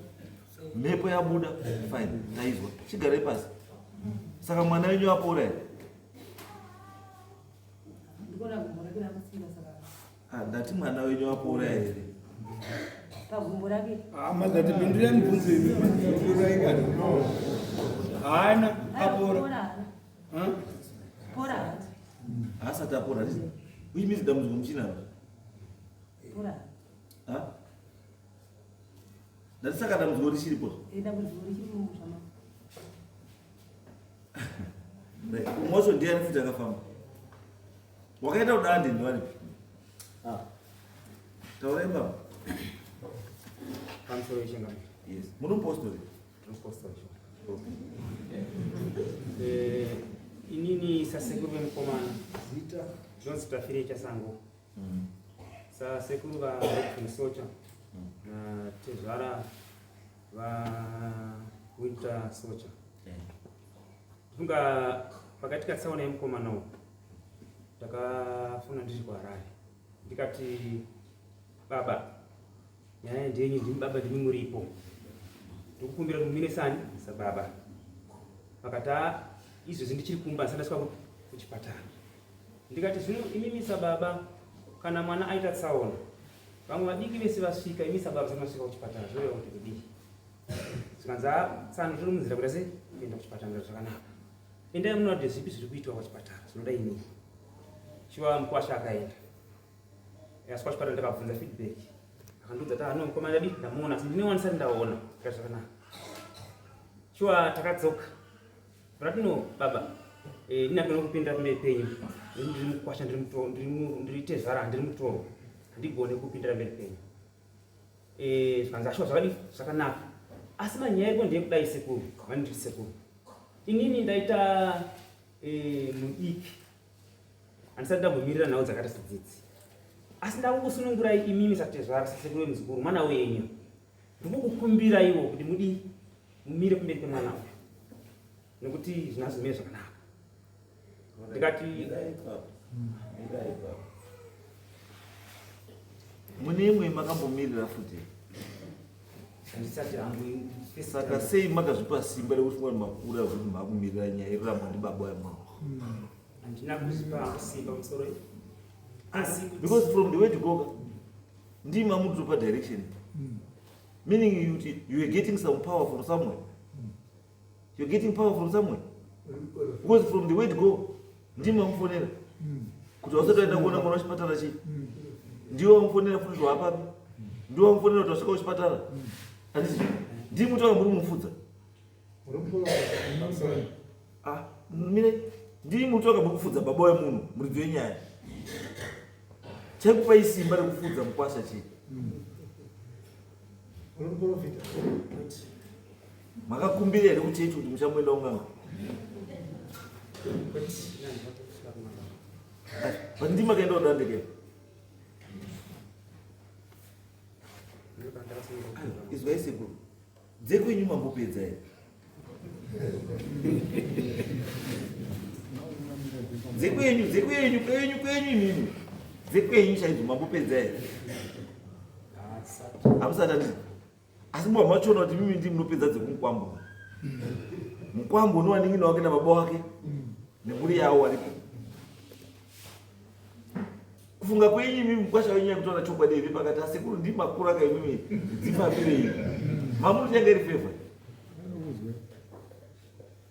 mhepo yabuda fine, taizwa, chigarai pasi. Saka mwana wenyu apora here? Ah, ndati mwana wenyu apora here? Pagumbo rake. Mazati pindurai mubvunzo imi. Pindurai kani. Haana apora. Pora. Haasati apora, handiti? Which means dambudziko muchinaro. Pora. Ha? Ndati saka dambudziko richiripo. Dambudziko richiri mumusha mako. Right. Umwe wacho ndiani futi akafamba? Wakaita kudande ndiwaripi? Ah. Taurai baba. Pamusoro yechingamiro. Yes. Muri mupostori? Mupostori. Okay. Inini sasekuru vemukomana Zita. Jones Tafirei Chasango. Sasekuru va Robson Socha na tezvara va Winter Socha. Ndifunga pakaitika tsaona yemukomana uyu ndakafona ndiri kuHarare ndikati baba nyaya ndenyu, ndimi baba, ndimi muripo, ndikukumbira kuti mumire sani sababa. Vakati "Ah, izvezvi ndichiri kumba ndisati ndasvika kuchipatara. Ndikati zvino imimi sababa kana mwana aita tsaona vamwe vadiki vese vasvika, imi sababa musati masvika kuchipatara, zvoreva kuti kudii? Zvikanzi "Ah, tsano tiri munzira kuita sei kuenda kuchipatara. Ndikati zvakanaka, endai munoona kuti zvipi zviri kuitwa kuchipatara zvinoda inini. Chiwa mukwasha akaenda asvika kuchipatara, ndakabvunza feedback, akandiudza kuti ano mukomana dadi ndamuona asi ndine wandisati ndaona. Ndikati zvakanaka. Chiwa takadzoka ratino baba, ini handina kupinda pamberi penyu, ndiri mukwasha, ndiri tezvara, ndiri mutoro, handigone kupindira mberi penyu. Zvikanzi ashuwa zvakadi zvakanaka, asi manyaya iripo ndeyekudai sekuru vanonditi sekuru, inini ndaita mudiki, handisati ndambomirira nhau dzakaita sedzidzi, asi ndakukusunungurai imimi satezvara, sasekuru wemuzukuru, mwana wenyu, ndikukukumbiraiwo kuti mudi mumire kumberi kwemwana uyu nekuti zvina zvimire zvakanaka. Ndikati Mirai ipapo. Mirai ipapo. Mune imwe makambomirira futi. Handisati hangu. Saka sei makazvipa simba rekuti mwari makura kuti makumirira nyaya irurambwa ndibaba wemwana? Handina kuzvipa simba musoro, asi Because from the way to go, ndimi mamutopa direction. Meaning you are getting some power from somewhere. You're getting power from somewhere. Because from the way to go, ndimi mamufonera kuti wasati waenda kuona mwana wachipatara chii? Ndiwo wamufonera futi kuti wapapi? Ndiwo wamufonera kuti wasvika kuchipatara? Handiti ndimi mutaura muri mufudza? Ah, mire, ndimi mutoka muri kufudza baba wemunhu, muridzi wenyaya. Chaikupai simba rekufudza mukwasha chii? Makakumbira here kuchechi kuti muchamboenda kun'anga? But ndimi makaenda kudande ke? Izwai sekuru. Dzekwenyu mambopedza here? Dzekwenyu, dzekwenyu, kwenyu, kwenyu imimi. Dzekwenyu chaidzo mambopedza here? Hamusati anditi. Asi mbuya machiona kuti mimi ndimi munopedza dzekumukwambo. Mukwambo unowanin'ina wake nababa wake nemhuri yawo waripo. Kufunga kwenyu imimi mukwasha wenyu yakutaura chokwadi here pakati asekuru ndimi makura ka imimi dzifambirei. Mamuti yanga iri favor.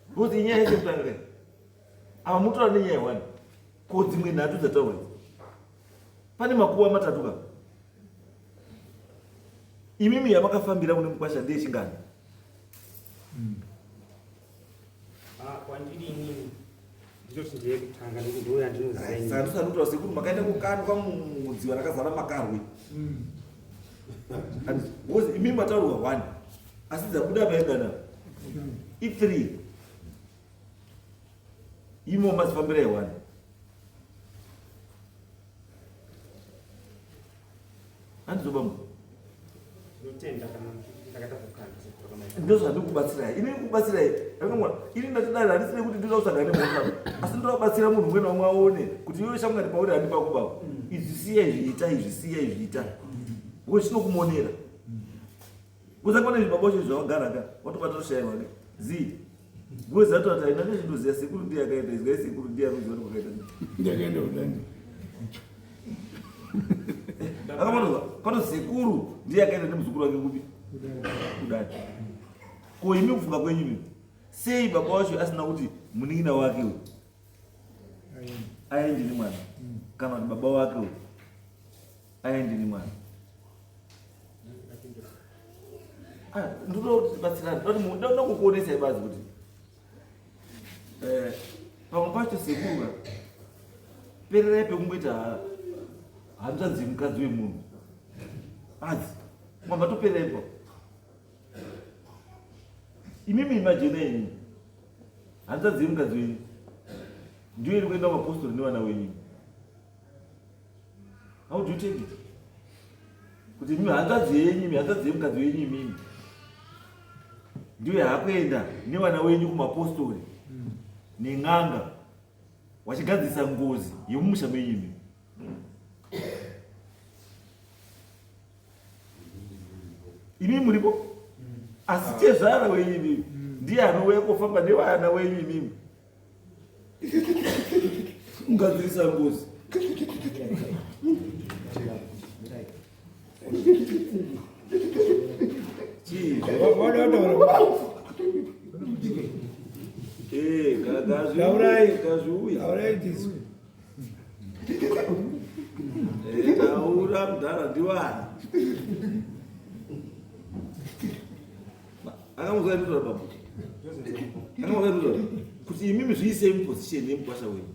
Because inyaya yese kutanga kai. Ava mutora nenyaya one. Ko dzimwe nhatu dzataurwa idzi. Pane makuva matatu ka. Imimi yamakafambira kune mukwasha ndiye chingani? Ah, kwandiri inini ndinoti ndeyekutanga nekuti ndiwo yandinoziva Saka ndisanotaura sekuru makaenda kukandwa mudziva rakazara makarwe. Because imimi mataurwa one asi dzabuda paingana i3 imo mazifambira one. Handizobambo. Ndinotenda kana ndakaita kukanda Ndozvandikubatsirai ini kubatsirai akamwa ini ndatidai handisi nekuti ndinoda kusangana nemhosva asi ndoda kubatsira munhu umwe naumwe aone kuti iwe shamwari pauri handipa kubaba izvi siya izvi ita izvi siya izvi ita because chinokumonera kusangana izvi baba wacho zvawagara ka watobata toshaiwa ke zii because atoti haina nezvindoziva sekuru ndiye akaenda izwai sekuru ndiye anoziva kuti kwakaita Ndakaenda kudande. Akamanozwa pano sekuru ndiye akaenda nemuzukuru wake kupi kudai ko imi kufunga kwenyu imi sei baba wacho asina kuti munin'ina wake uyu aende nemwana kana kuti baba wake uyu aende nemwana. Ah, ndinoda kuti tibatsirane ndoda kukuonesai bazi kuti eh, pamwe pacho sekuru ka pererai pekungoita hanzvadzi yemukadzi wemunhu adzi mwamba topererai pa imimi imajena imi hanzvadzi yemukadzi wenyu ndiyo iri kuenda kumapostori nevana wenyu. How do you take it? Kuti imi hanzvadzi yenyu imi hanzvadzi yemukadzi wenyu imimi ndiyo yaakuenda nevana wenyu kumapostori nen'anga wachigadzirisa ngozi yemumusha menyu imi. Imi muripo asi tezvara wenyu imimi ndiye anouya kofamba nevana wenyu imimi kugadzirisa ngozi. Chii? Eh, Taurai. gazviuya. Taurai tisu. Eh, taura mudhara ndiwani. Akamuzwa nditaura baba. Akamuzwa nditaura kuti imimi zviisei muposition yemukwasha wenyu.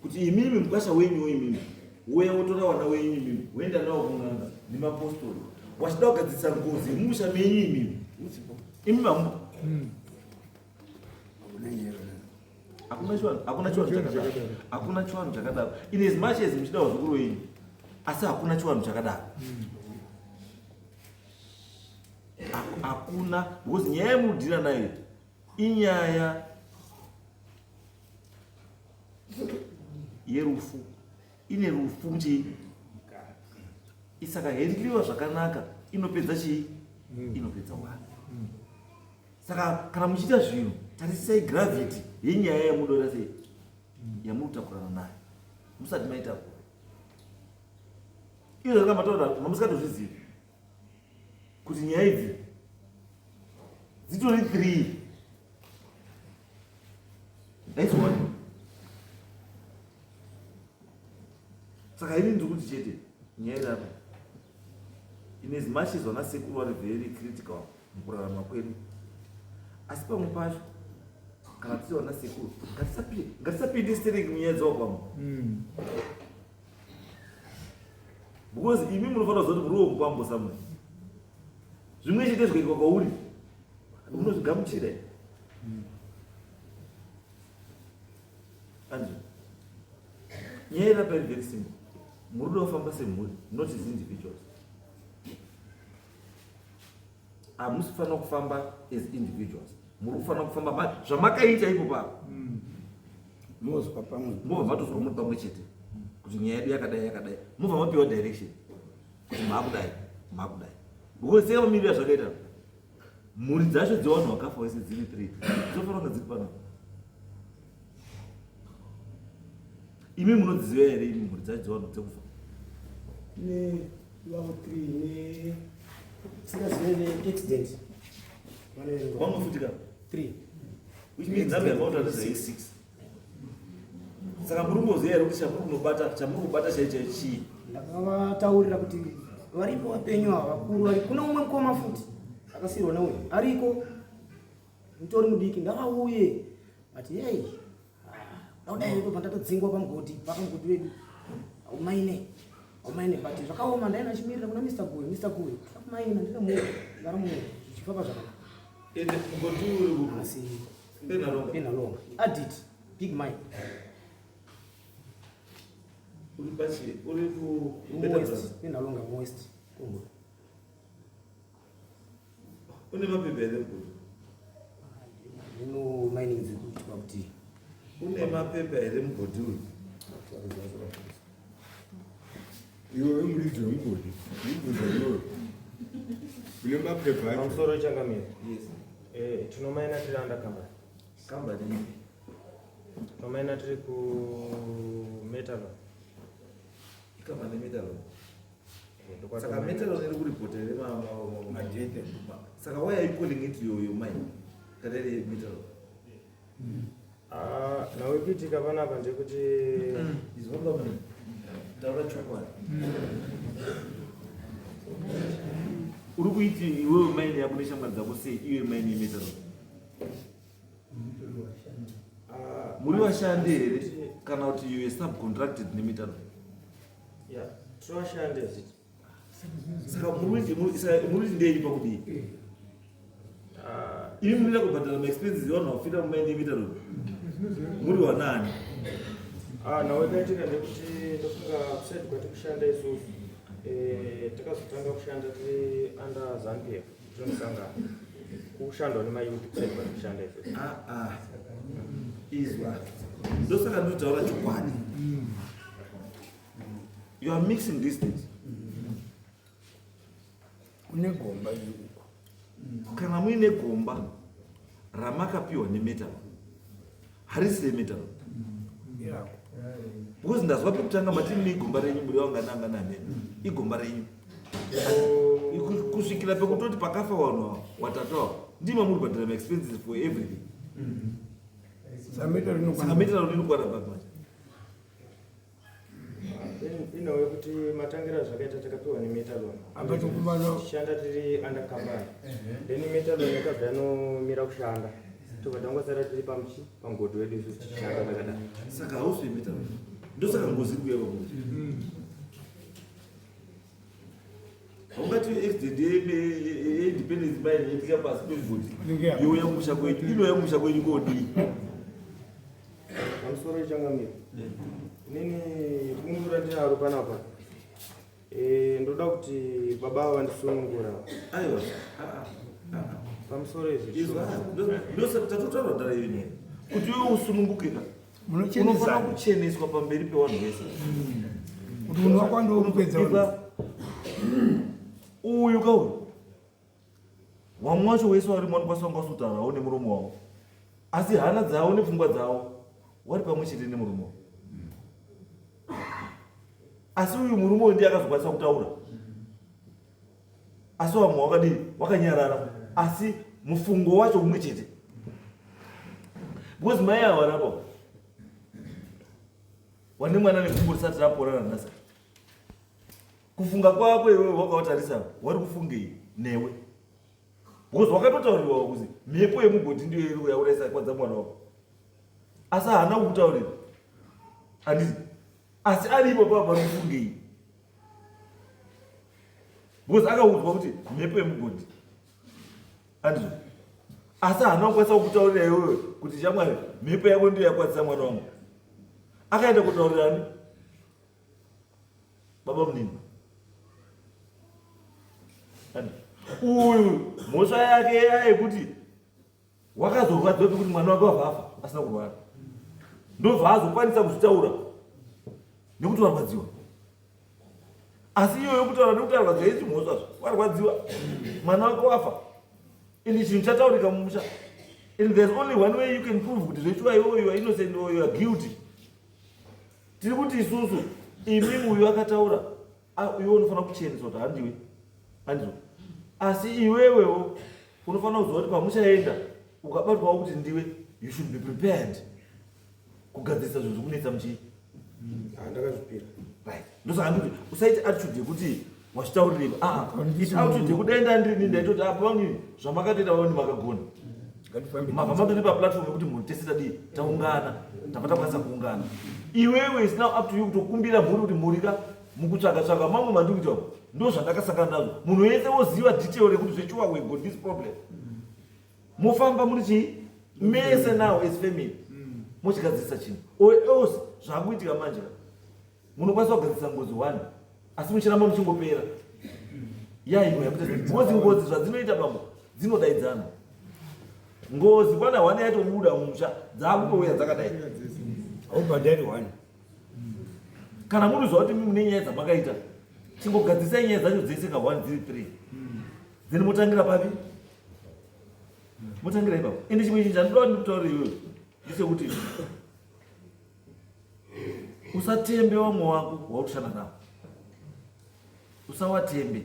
Kuti imimi mukwasha wenyu imimi uya wotora wana wenyu imimi woenda nawo kun'anga nemapostori wachida kugadzirisa ngozi yemumusha menyu imimi. Imimi hamu hakuna chivanhu, hakuna chivanhu chakadaro, hakuna chivanhu chakadaro. In as much as muchida vazukuru wenyu, asi hakuna chivanhu chakadaro. Hakuna, because nyaya yemunodhira nayo inyaya yerufu, ine rufu muchii isaka hendliwa zvakanaka inopedza chii, inopedza wana. Saka kana muchiita zvinhu tarisisai gravity yenyaya yamunoda sei yamurikutakurana nayo musati maitakura. Izvo zvanga mataura mamusikatozvizivi kuti nyaya idzi dzitori 3. Nice one. Saka ini ndiri kuti chete nyaya iri apa in as much as vana sekuru vari very critical mukurarama kwedu, asi pamwe pacho kana tiri vana sekuru ngatisapinde stereki munyaya dzewakwamwe. Because imi munofanira kuziva kuti muri womukwambo somewhere. Zvimwe chete zvikaitwa kwauri unozvigamuchira here? Andrew, nyaya iri apa iri very simple. Muri kuda kufamba semhuri, not as individuals. Hamusi kufanira kufamba as individuals. Muri kufanira kufamba zvamakaita ipo papa. Mozwa pamwe. Mobva matozwa muri pamwe chete kuti nyaya yedu yakadai yakadai. Mobva mapiwa direction kuti maakudai maakudai. Because sei mamirira zvakaita mhuri dzacho dzevanhu vakafa vese dziri 3 dzofanira kunge dziri panapa. Imi munodziziva here imi mhuri dzacho dzevanhu dzekufa? Ne vavo 3 ne singazive ne accident. Vamwe futi ka? 3. Which means number yamautaura is 6. Saka muri kumboziva here kuti chamuri kunobata chamuri kubata chaicho chaicho chii? Ndakavataurira kuti varipo vapenyu ava vakuru vari kuna umwe mukoma futi akasiyirwa neuyu ariko mutori mudiki ngavauye but yei ndakudai ndobva ndatodzingwa pamugodhi pakamugodhi wedu aumaine aumaine but zvakaoma ndaina achimirira kuna Mr Guyo Mr Guyo akumaina ndine munhu ndara munhu zvichifamba zvakanaka Ende mugodhi uri kupi? Asi Penalonga. Penalonga. Adit big mine. Uri pachi uri ku West Penalonga West. Kongo. Une mapepa here mugodhi? Ndino mining dziri kuitwa kuti Une mapepa here mugodhi uyu? Iwe muridzi wemugodhi, ndibvunza iwewe. Une mapepa acho. Pamusoro changamire. Yes. Eh, tinomaina tiri under company. Company ipi? Tinomaina tiri ku Metalon. Ikambani Metalon. Eh, ndokwati Saka maina. Metalon iri kuripota here Madhete. Saka why are you calling it your mine? Kana iri Metalon. Ah, nhau ikuitika panapa ndekuti Izwa baba. Taura chokwadi. Uri kuiti iwewe mine yako neshamwari dzako sei iwe mine yeMetalon? Ah, Muri vashandi here kana kuti you were subcontracted neMetalon? Yeah, tiri vashandi ziti. Saka muri kuti ndeyi pakudii? Ah, Imi munoda kubhadhara maexpenses evanhu vafira mumaini yeMetalon? Muri wanani? Ah, nhau yakaitika ndekuti ndofunga kuside kwati kushanda isusu eh, takazotanga kushanda tiri under ZANU-PF tiri kushandwa nemayouth kuside kwati kushanda isusu. Ah, ah. Izwa. Ndosaka ndinotaura chokwadi. You are mixing these things. Une gomba iri uko. Kana muine gomba ramakapiwa neMetalon, harisi reMetalon. Irako. Because ndazwa pekutanga mati mune igomba renyu muri wangananga namene. Igomba renyu. Kusvikira pekutoti pakafa vanhu ava watatu ava ndima muri kubhadhara maexpenses for everything. Saka Saka rinokwana. Metalon inokwana papi manje? Inhau yekuti matangira zvakaita takapiwa neMetalon. Apa tokumana Tichishanda tiri under company. Then Metalon yakabva yanomira kushanda. Tobva tangosara tiri pamuchi pamugodhi wedu isusu tichishanda takadai. Saka hausi weMetalon. Ndosaka ngozi iri kuuya pamuri. Haungati accident yeIndependence mine yaitika pasi pemugodhi youya kumusha kwenyu inouya kumusha kwenyu kodii? Pamusoro ichangamire. Inini bundu randinaro panapa. Eh, ndoda kuti baba ava vandisunungura. Aiwa. Pamusoro izvi. Izwa ndosaka tatotaura dhara iyo nyaya kuti iwe usununguke ka unofanira munochenesana kucheneswa pamberi pevanhu vese. kuti munhu wako andoupedza. Izwa uyu ka uyu vamwe wacho wese warimo vanokwanisa kunga vasotaurawo nemuromo wavo asi hana dzavo nepfungwa dzavo wari pamwe chete nemurume wavo. Asi uyu murume uyu ndiye akazokwanisa kutaura, asi vamwe wakadii wakanyarara, asi mufungo wacho umwe chete because mai ava varapa wane mwana negumbo risati rapora nanhasi. Kufunga kwako iwewe wakavatarisa wari kufungei newe because wakatotaurirwa kuzi mhepo yemugodhi ndiyo iri kuyaurayisa kwadza mwana wako, asi haana kukutaurira handiti, asi aripo papa pari kufungei. Because akaudzwa kuti mhepo yemugodhi. Andizvo. Asi haana kukwanisa kukutaurira iwewe kuti shamwari mhepo yako ndiyo yakwadzisa mwana wangu. Akaenda kutaurira ani? Baba munini. Uyu mhosva yake yekuti wakazorwadziwa pekuti mwana wake wabva afa asina kurwara ndobva azokwanisa kuzvitaura nekuti warwadziwa asi iyo yokutaura nekuti arwadziwa isi mhosva zvo warwadziwa mwana wake wafa and chinhu chataurika mumusha and there's only one way you can prove kuti zvechiwa iwewe you are innocent or you are guilty tiri kuti isusu imi uyu akataura iwe unofanira kucheneswa kuti handiwe handizvo asi iwewewo unofanira kuziva kuti pamuchaenda ukabatwawo kuti ndiwe you should be prepared kugadzirisa zvinhu zvikunetsa muchii ah, ndakazvipira right ndosaka ndikuti usaite attitude yekuti wachitaurirei aa ah, its attitude yekuti dai ndandirini ndaitoti apa vamwini zvamakatoita vamwini makagona mabva matoti paplatform yekuti mhuri tese tadii taungana tabva takwanisa kuungana iwewe is now up to you kutokumbira mhuri kuti mhuri ka mukutsvaga tsvaga mamwe mandiri kuita uku ndo zvandakasangana nazvo munhu wese woziva detail rekuti zvechuwa we got this problem mofamba muri chii mese now as family mochigadzirisa chinhu or else zvakuitika manje munokwanisa kugadzirisa ngozi one asi muchiramba muchingopera yaiwe yakuita because ngozi zvadzinoita bambo dzinodaidzana ngozi kwana one yatobuda mumusha dzakutouya dzakadai haubhadhari one kana muri kuziva kuti mune nyaya dzamakaita chingogadzisai nyaya dzacho dzese ka one dziri three then motangira papi motangira ipapo ende chimwe chinhu chandinoda kuti ndikutaurire iwewe ndechekuti usatembe vamwe wako waukushanda navo usawatembe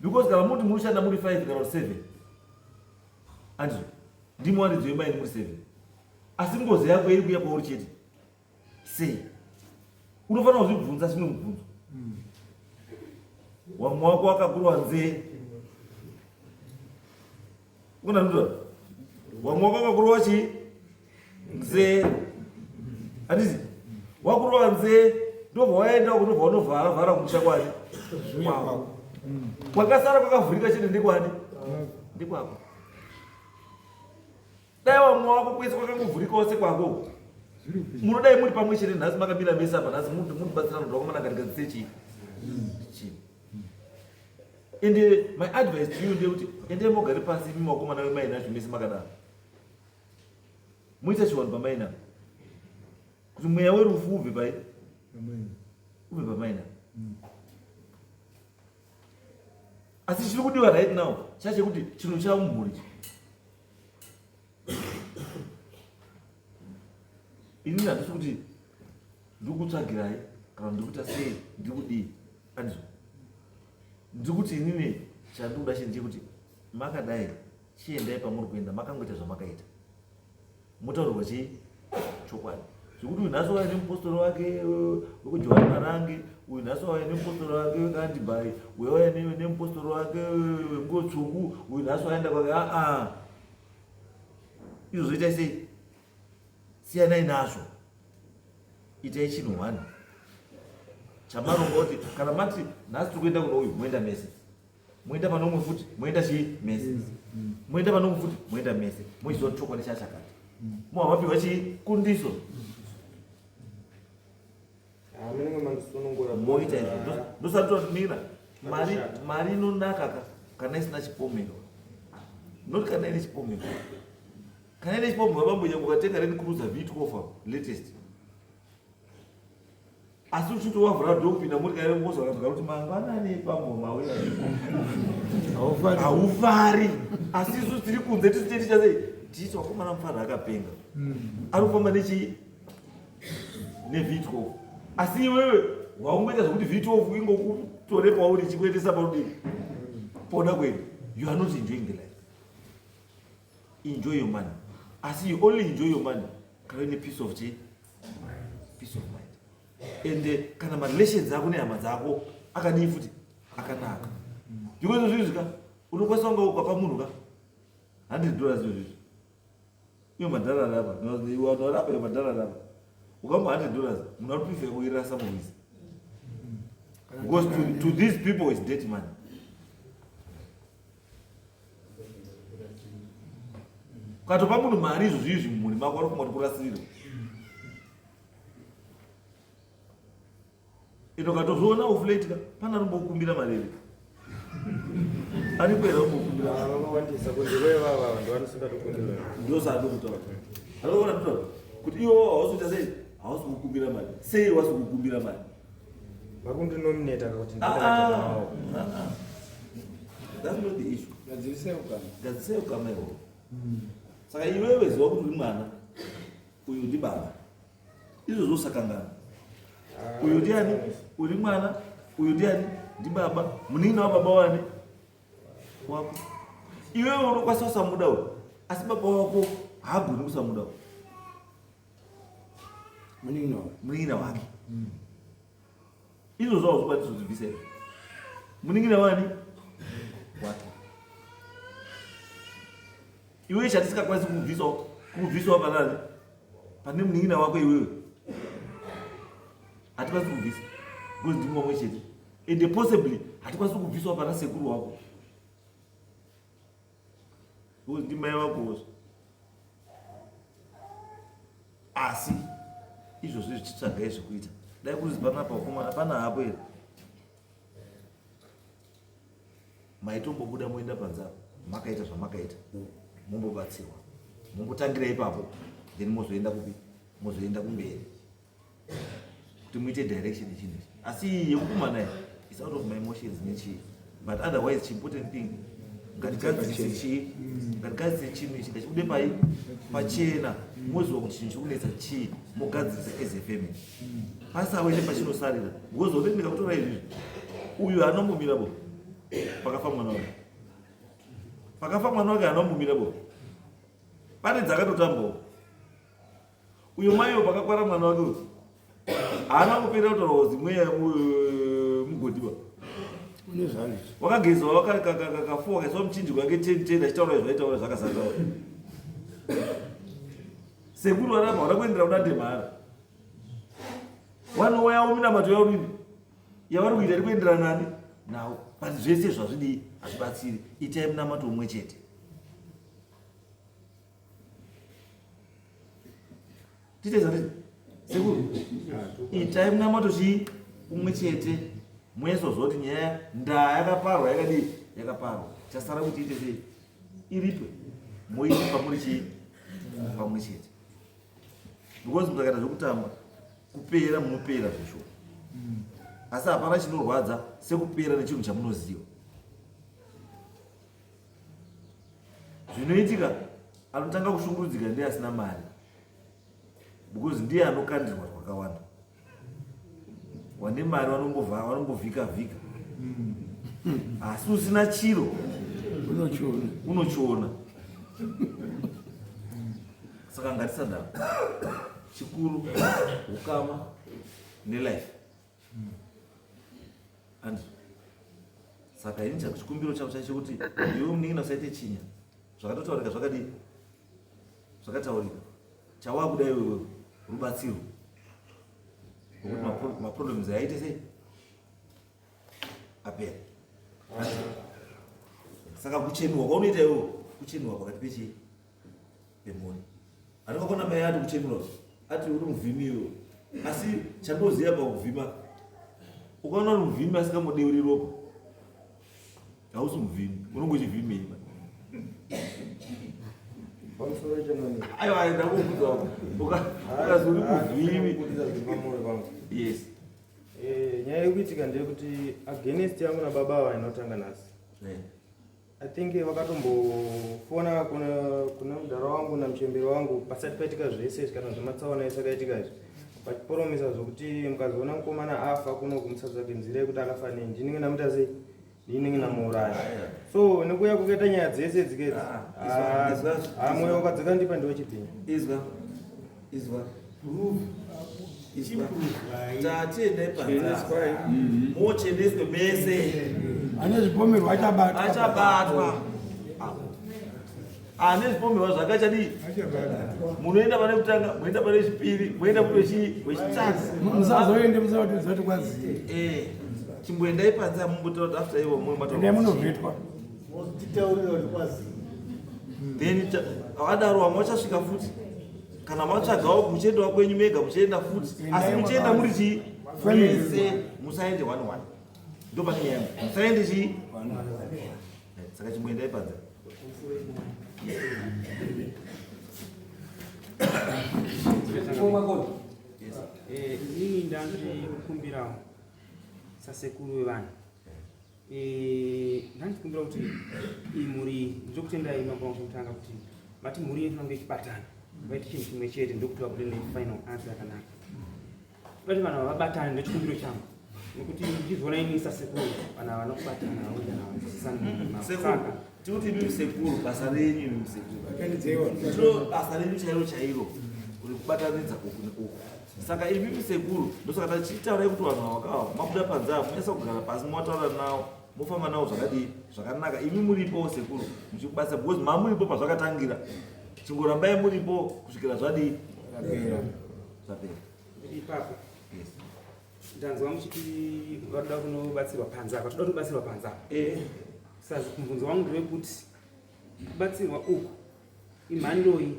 because kana muti munoshanda muri 5 kana 7 andizvo ndimi waridzo yemaini muri 7 asi ngozi yako iri kuya kwauri chete sei unofanira kuzvibvunza zvimwe mubvunzo wamwe wako wakakurwa nzee unandoa wamwe wako wakakurwa chii nzee handiti wakurova nzee ndobva waenda uko ndobva unovhara vhara kumusha kwani kwakasara kwakavhurika chete ndekwani ndekwako dai wamwe wako kwese kwakangovhurikawo sekwako munodai muri pamwe chete nhasi makamira mese apa nhasi mundibatsirana kuti vakomana ngatigadzise chii chii and my advice to you ndeyekuti endai mogare pasi imi vakomana vemainazvo mese makadaro Muite chivanhu pamaina kuti mweya werufu ubve pai ubve pamaina mm. Asi chiri kudiwa right now chachekuti chinhu chamumhuri inini handisi kuti ndiri kutsvagirai kana ndiri kuita sei ndiri kudii andizvo ndiri kuti inini chandiri kuda chinhu chekuti makadai Chiendai pamuri kuenda makangoita zvamakaita. Motaurirwa chii? Chokwadi. Zvekuti uyu nhasi wauya nemupostori wake wekuJohani Marange, uyu nhasi wauya nemupostori wake wekaAndibai, uyu wauya nemupostori wake wenguo tsvuku, uyu nhasi waenda kwake aa. Izvo zvoita sei? Siyanai nazvo. Itai chinhu one. Chamaronga kuti kana mati nhasi tiri kuenda kuno uyu moenda mese. Moenda pane umwe futi moenda chii mese moenda pane umwe futi moenda mese mochiziva kuti chokwadi chachakati moha mapiwa chii kundiso moita izvo ndosatomira mari mari inonaka ka kana isina chipomerwa not kana ine chipomerwa kana ine chipomerwa bambo nyange ukatenga Land Cruiser V12 latest asi uchiti wavhura dho kupinda motikari wozwa kanzwa kuti mangwanani pambo mauya haufari asi isu tiri kunze tisu teti chasei tichiti wakomana mufana akapenga ari kufamba nechi nev12 asi iwewe waungoita zvekuti v12 ingokutore pauri ichikuendesa parudii pona kwedu you are not enjoying the life enjoy your money asi you only enjoy your money kana uine peace of chii peace of mind and eh, kana marelations ako nehama dzako akadii futi akanaka because izvizvi ka unokwanisa kunga ukapa munhu ka 100 dollars izvizvi iyo madhara ari apa vanhu vari apa iyo madhara ari apa ukamupa 100 dollars munhu ari prefer kuirasa murwizi. Because to these people is dirty money. Ukatopa munhu mari izvo zvizvi mumhuri mako ari kumwa kurasirirwa. Ino ukatozviona uflate ka pana anombokumbira mari here? Ariko here anombokumbira? Vakawandisa kunze kwevava vanhu vanosingatokumbira. Ndosandokutaura. Anoona kutaura kuti iwo hausi kuita sei? Hausi kukumbira mari. Sei wasi kukumbira mari? Vari kundinominata kuti Ah, ah. Ah, ah. That's not the issue. Gadzirisai ukama. Gadzirisai ukama ihwohwo. Saka iwewe ziva kuti uri mwana, uyu ndibaba. Izvozvo usakangana. Uyu ndiani? Uri mwana, uyu ndiani? Ndibaba. Munin'ina wababa wani? Wako. Iwewe unokwanisa kusamuda uyu, asi baba wako haagoni kusamuda uyu. Munin'ina wake. Munin'ina wake. Izvozvo hauzvikwanisi kuzvibvisa izvo. Munin'ina wani? Wake. Iwe chatisingakwanisi kukubvisawo, kukubvisawo panani? Pane munin'ina wako iwewe. Hatikwanisi kukubvisa. Because ndimi wamwe chete. And possibly hatikwanisi kukubvisawo pana sekuru wako. Because ndimai vakowo. Asi izvozvo zvichitsvagai zvekuita. Dai kuzi panapa vakomana pana hapo here? Maitombobuda moenda panze apo makaita zvamakaita mombobatsirwa mombotangira ipapo then mozoenda kupi mozoenda kumberi kuti muite direction yechinhu ichi. Asi iyi yekupumana iyi is out of my emotions nechii, but otherwise chiimportant thing ngatigadzirise chii, ngatigadzirise chinhu ichi ngachibude pai pachena, moziva kuti chinhu chiri kunetsa chii, mogadzirisa as a family pasawe nepachinosarira. Because already ndikakutora izvizvi, uyu anombomira bo pakafa mwana wake, pakafa mwana wake anombomira bo pane dzakatotambawo. Uyo maiwo pakakwara mwana wake uyu haana kupera kutaura kuti mweya mugodiwa wakagezwa wakafuwa wakaiswa muchinjiko wake ten ten achitaura zvaitaura zvakasataura. Sekuru varapa vada kuendera kuda ndemhara wanouyawo minamato yavo nini yavari kuita iri kuenderana nani nawo, but zvese zvazvidii hazvibatsiri. Itai munamato umwe chete. Tite zvati sekuru, itai munamato chii umwe chete, moyeswa kuti nyaya ndaa yakaparwa yakadii yakaparwa, chasara kuti ite sei iripwe, moiripa muri chii pamwe chete. Because mukakaita zvekutamba kupera munopera zveshuwa, asi hapana chinorwadza sekupera nechinhu chamunoziva. Zvinoitika anotanga kushungurudzika ndiye asina mari, because ndiye anokandirwa twakawanda. Wane mari vanombovhika vhika, asi usina chiro unochiona, unochiona. Saka ngatisadaro, chikuru ukama nelife. And saka ini chikumbiro chako chaicho kuti iwe munin'ina usaite chinya. Zvakatotaurika zvakadii, zvakataurika. Chawakuda iwewe rubatsiro rwokuti maproblems aite sei apera. Saka kuchenurwa kwaunoita iwewe kuchenurwa pakati pechii pemhuri. Anokakona mai ati kuchenura ati uri muvhimi iwewe, asi chandoziva pakuvhima, ukaona uri muvhimi asingamudeuri ropa hausi muvhimi, unonge uchivhimei. Pamusoro chenoni. Aiwa, ndakukudza ukazi uri muvhimi. Kukudza zviri pamwoyo pangu. Yes. Nyaya iri kuitika ndeyekuti against yangu nababa ava inotanga nhasi. I think vakatombofona kuna mudhara wangu namuchemberi wangu pasati paitika zvese izvi, kana zvematsaona ese akaitika izvi, vachiporomisa zvokuti mukazoona mukomana afa kuno kumusatsvake nzira yekuti akafa nei, ndinenge ndamuita sei, ndinenge ndamuuraya. So nekuuya kwakaita nyaya dzese dzikedzi, mwoyo ukadzikandipa ndiwe chibhinya. Izwa, izwa, izwa. Tatiendai panze mocheneswe mese. Ane zvipomerwa achabatwa. Achabatwa. Ane zvipomerwa zvakachadii, munoenda pane kutanga, moenda pane chipiri, moenda pane wechitatu. Musazoende musatodza kuti kwaziye. Chimboendai panze amumbotaura kuti after ivo mumwe mataura. Endai munovhetwa. Titaurira kuti kwazi. Then vakadaro vamwe vachasvika futi. Kana matsvagawo muchiendawo kwenyu mega muchienda futi. Asi muchienda muri chii? Mese musaende one one. Ndo pane nyaya. Musaende chii? Saka chimboendai panze. Eh, inini ndandikumbirawo sasekuru vevanhu eh, ndandikumbira kuti iyi mhuri ndokutendai mambo wangu kutanga kuti mati mhuri inofanira kunge ichibatana vaite chinhu chimwe chete ndokuti vabude nefinal answer yakanaka vati vanhu havabatane ndochikumbiro changu nekuti ndichizoona ini sasekuru vanhu havana kubatana Sekuru, tikuti imimi sekuru basa renyu imimi sekuru ndiro basa renyu chairo chairo rekubatanidza uku neuku saka imimi sekuru ndosaka tachitaurai kuti vanhu avakawa mabuda panze apo munyasa kugara pasi motaura nawo mofamba nawo zvakadii zvakanaka imi muripo sekuru muchikubatsira because mamuripo pazvakatangira chingorambai muripo kusvikira zvadii zvapera ipapo ndanzwa muchiti varoda kunobatsirwa panze apa toda kutobatsirwa panze apa eh. Saka mubvunzo wangu ndewekuti kubatsirwa uku imhandoi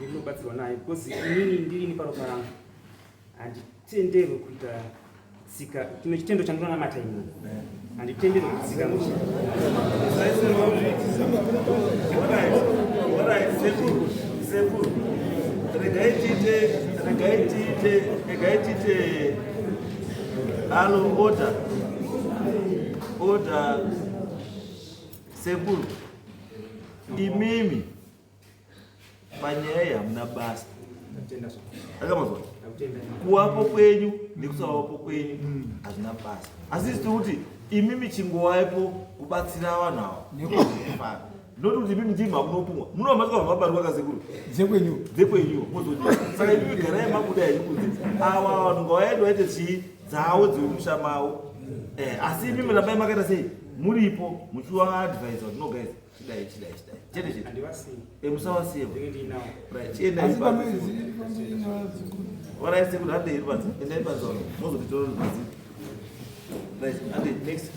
yekunobatsirwa nayo because inini ndirini paropa rangu handitenderwe kuita tsika chimwe chitendo chandinonamata inini handitenderwe kutsika muchi Sekuru, sekuru, regai tiite, regai tiite, regai tiite alo order, order, sekuru, imimi panyaya iyi hamuna basa. Akamazwa kuwapo kwenyu nekusavapo kwenyu hazvina basa, asi tiri kuti imimi chingowaipo kubatsira vanhu ava nekufara not kuti imimi ndimi mamunopumwa munova masvika mabarwa kasekuru dzekwenyu dzekwenyu mozoti saka imimi garai mabuda henyu kunze ava vanhu ngavaende vaite chii dzavo dzemusha mavo eh, asi imimi rambai makaita sei muripo muchivaadvisa kuti no guys chidai chidai chidai chete chete eh, musavasiye right chiendai orai sekuru handei iri panze endai panze mozotitora panze right handei next.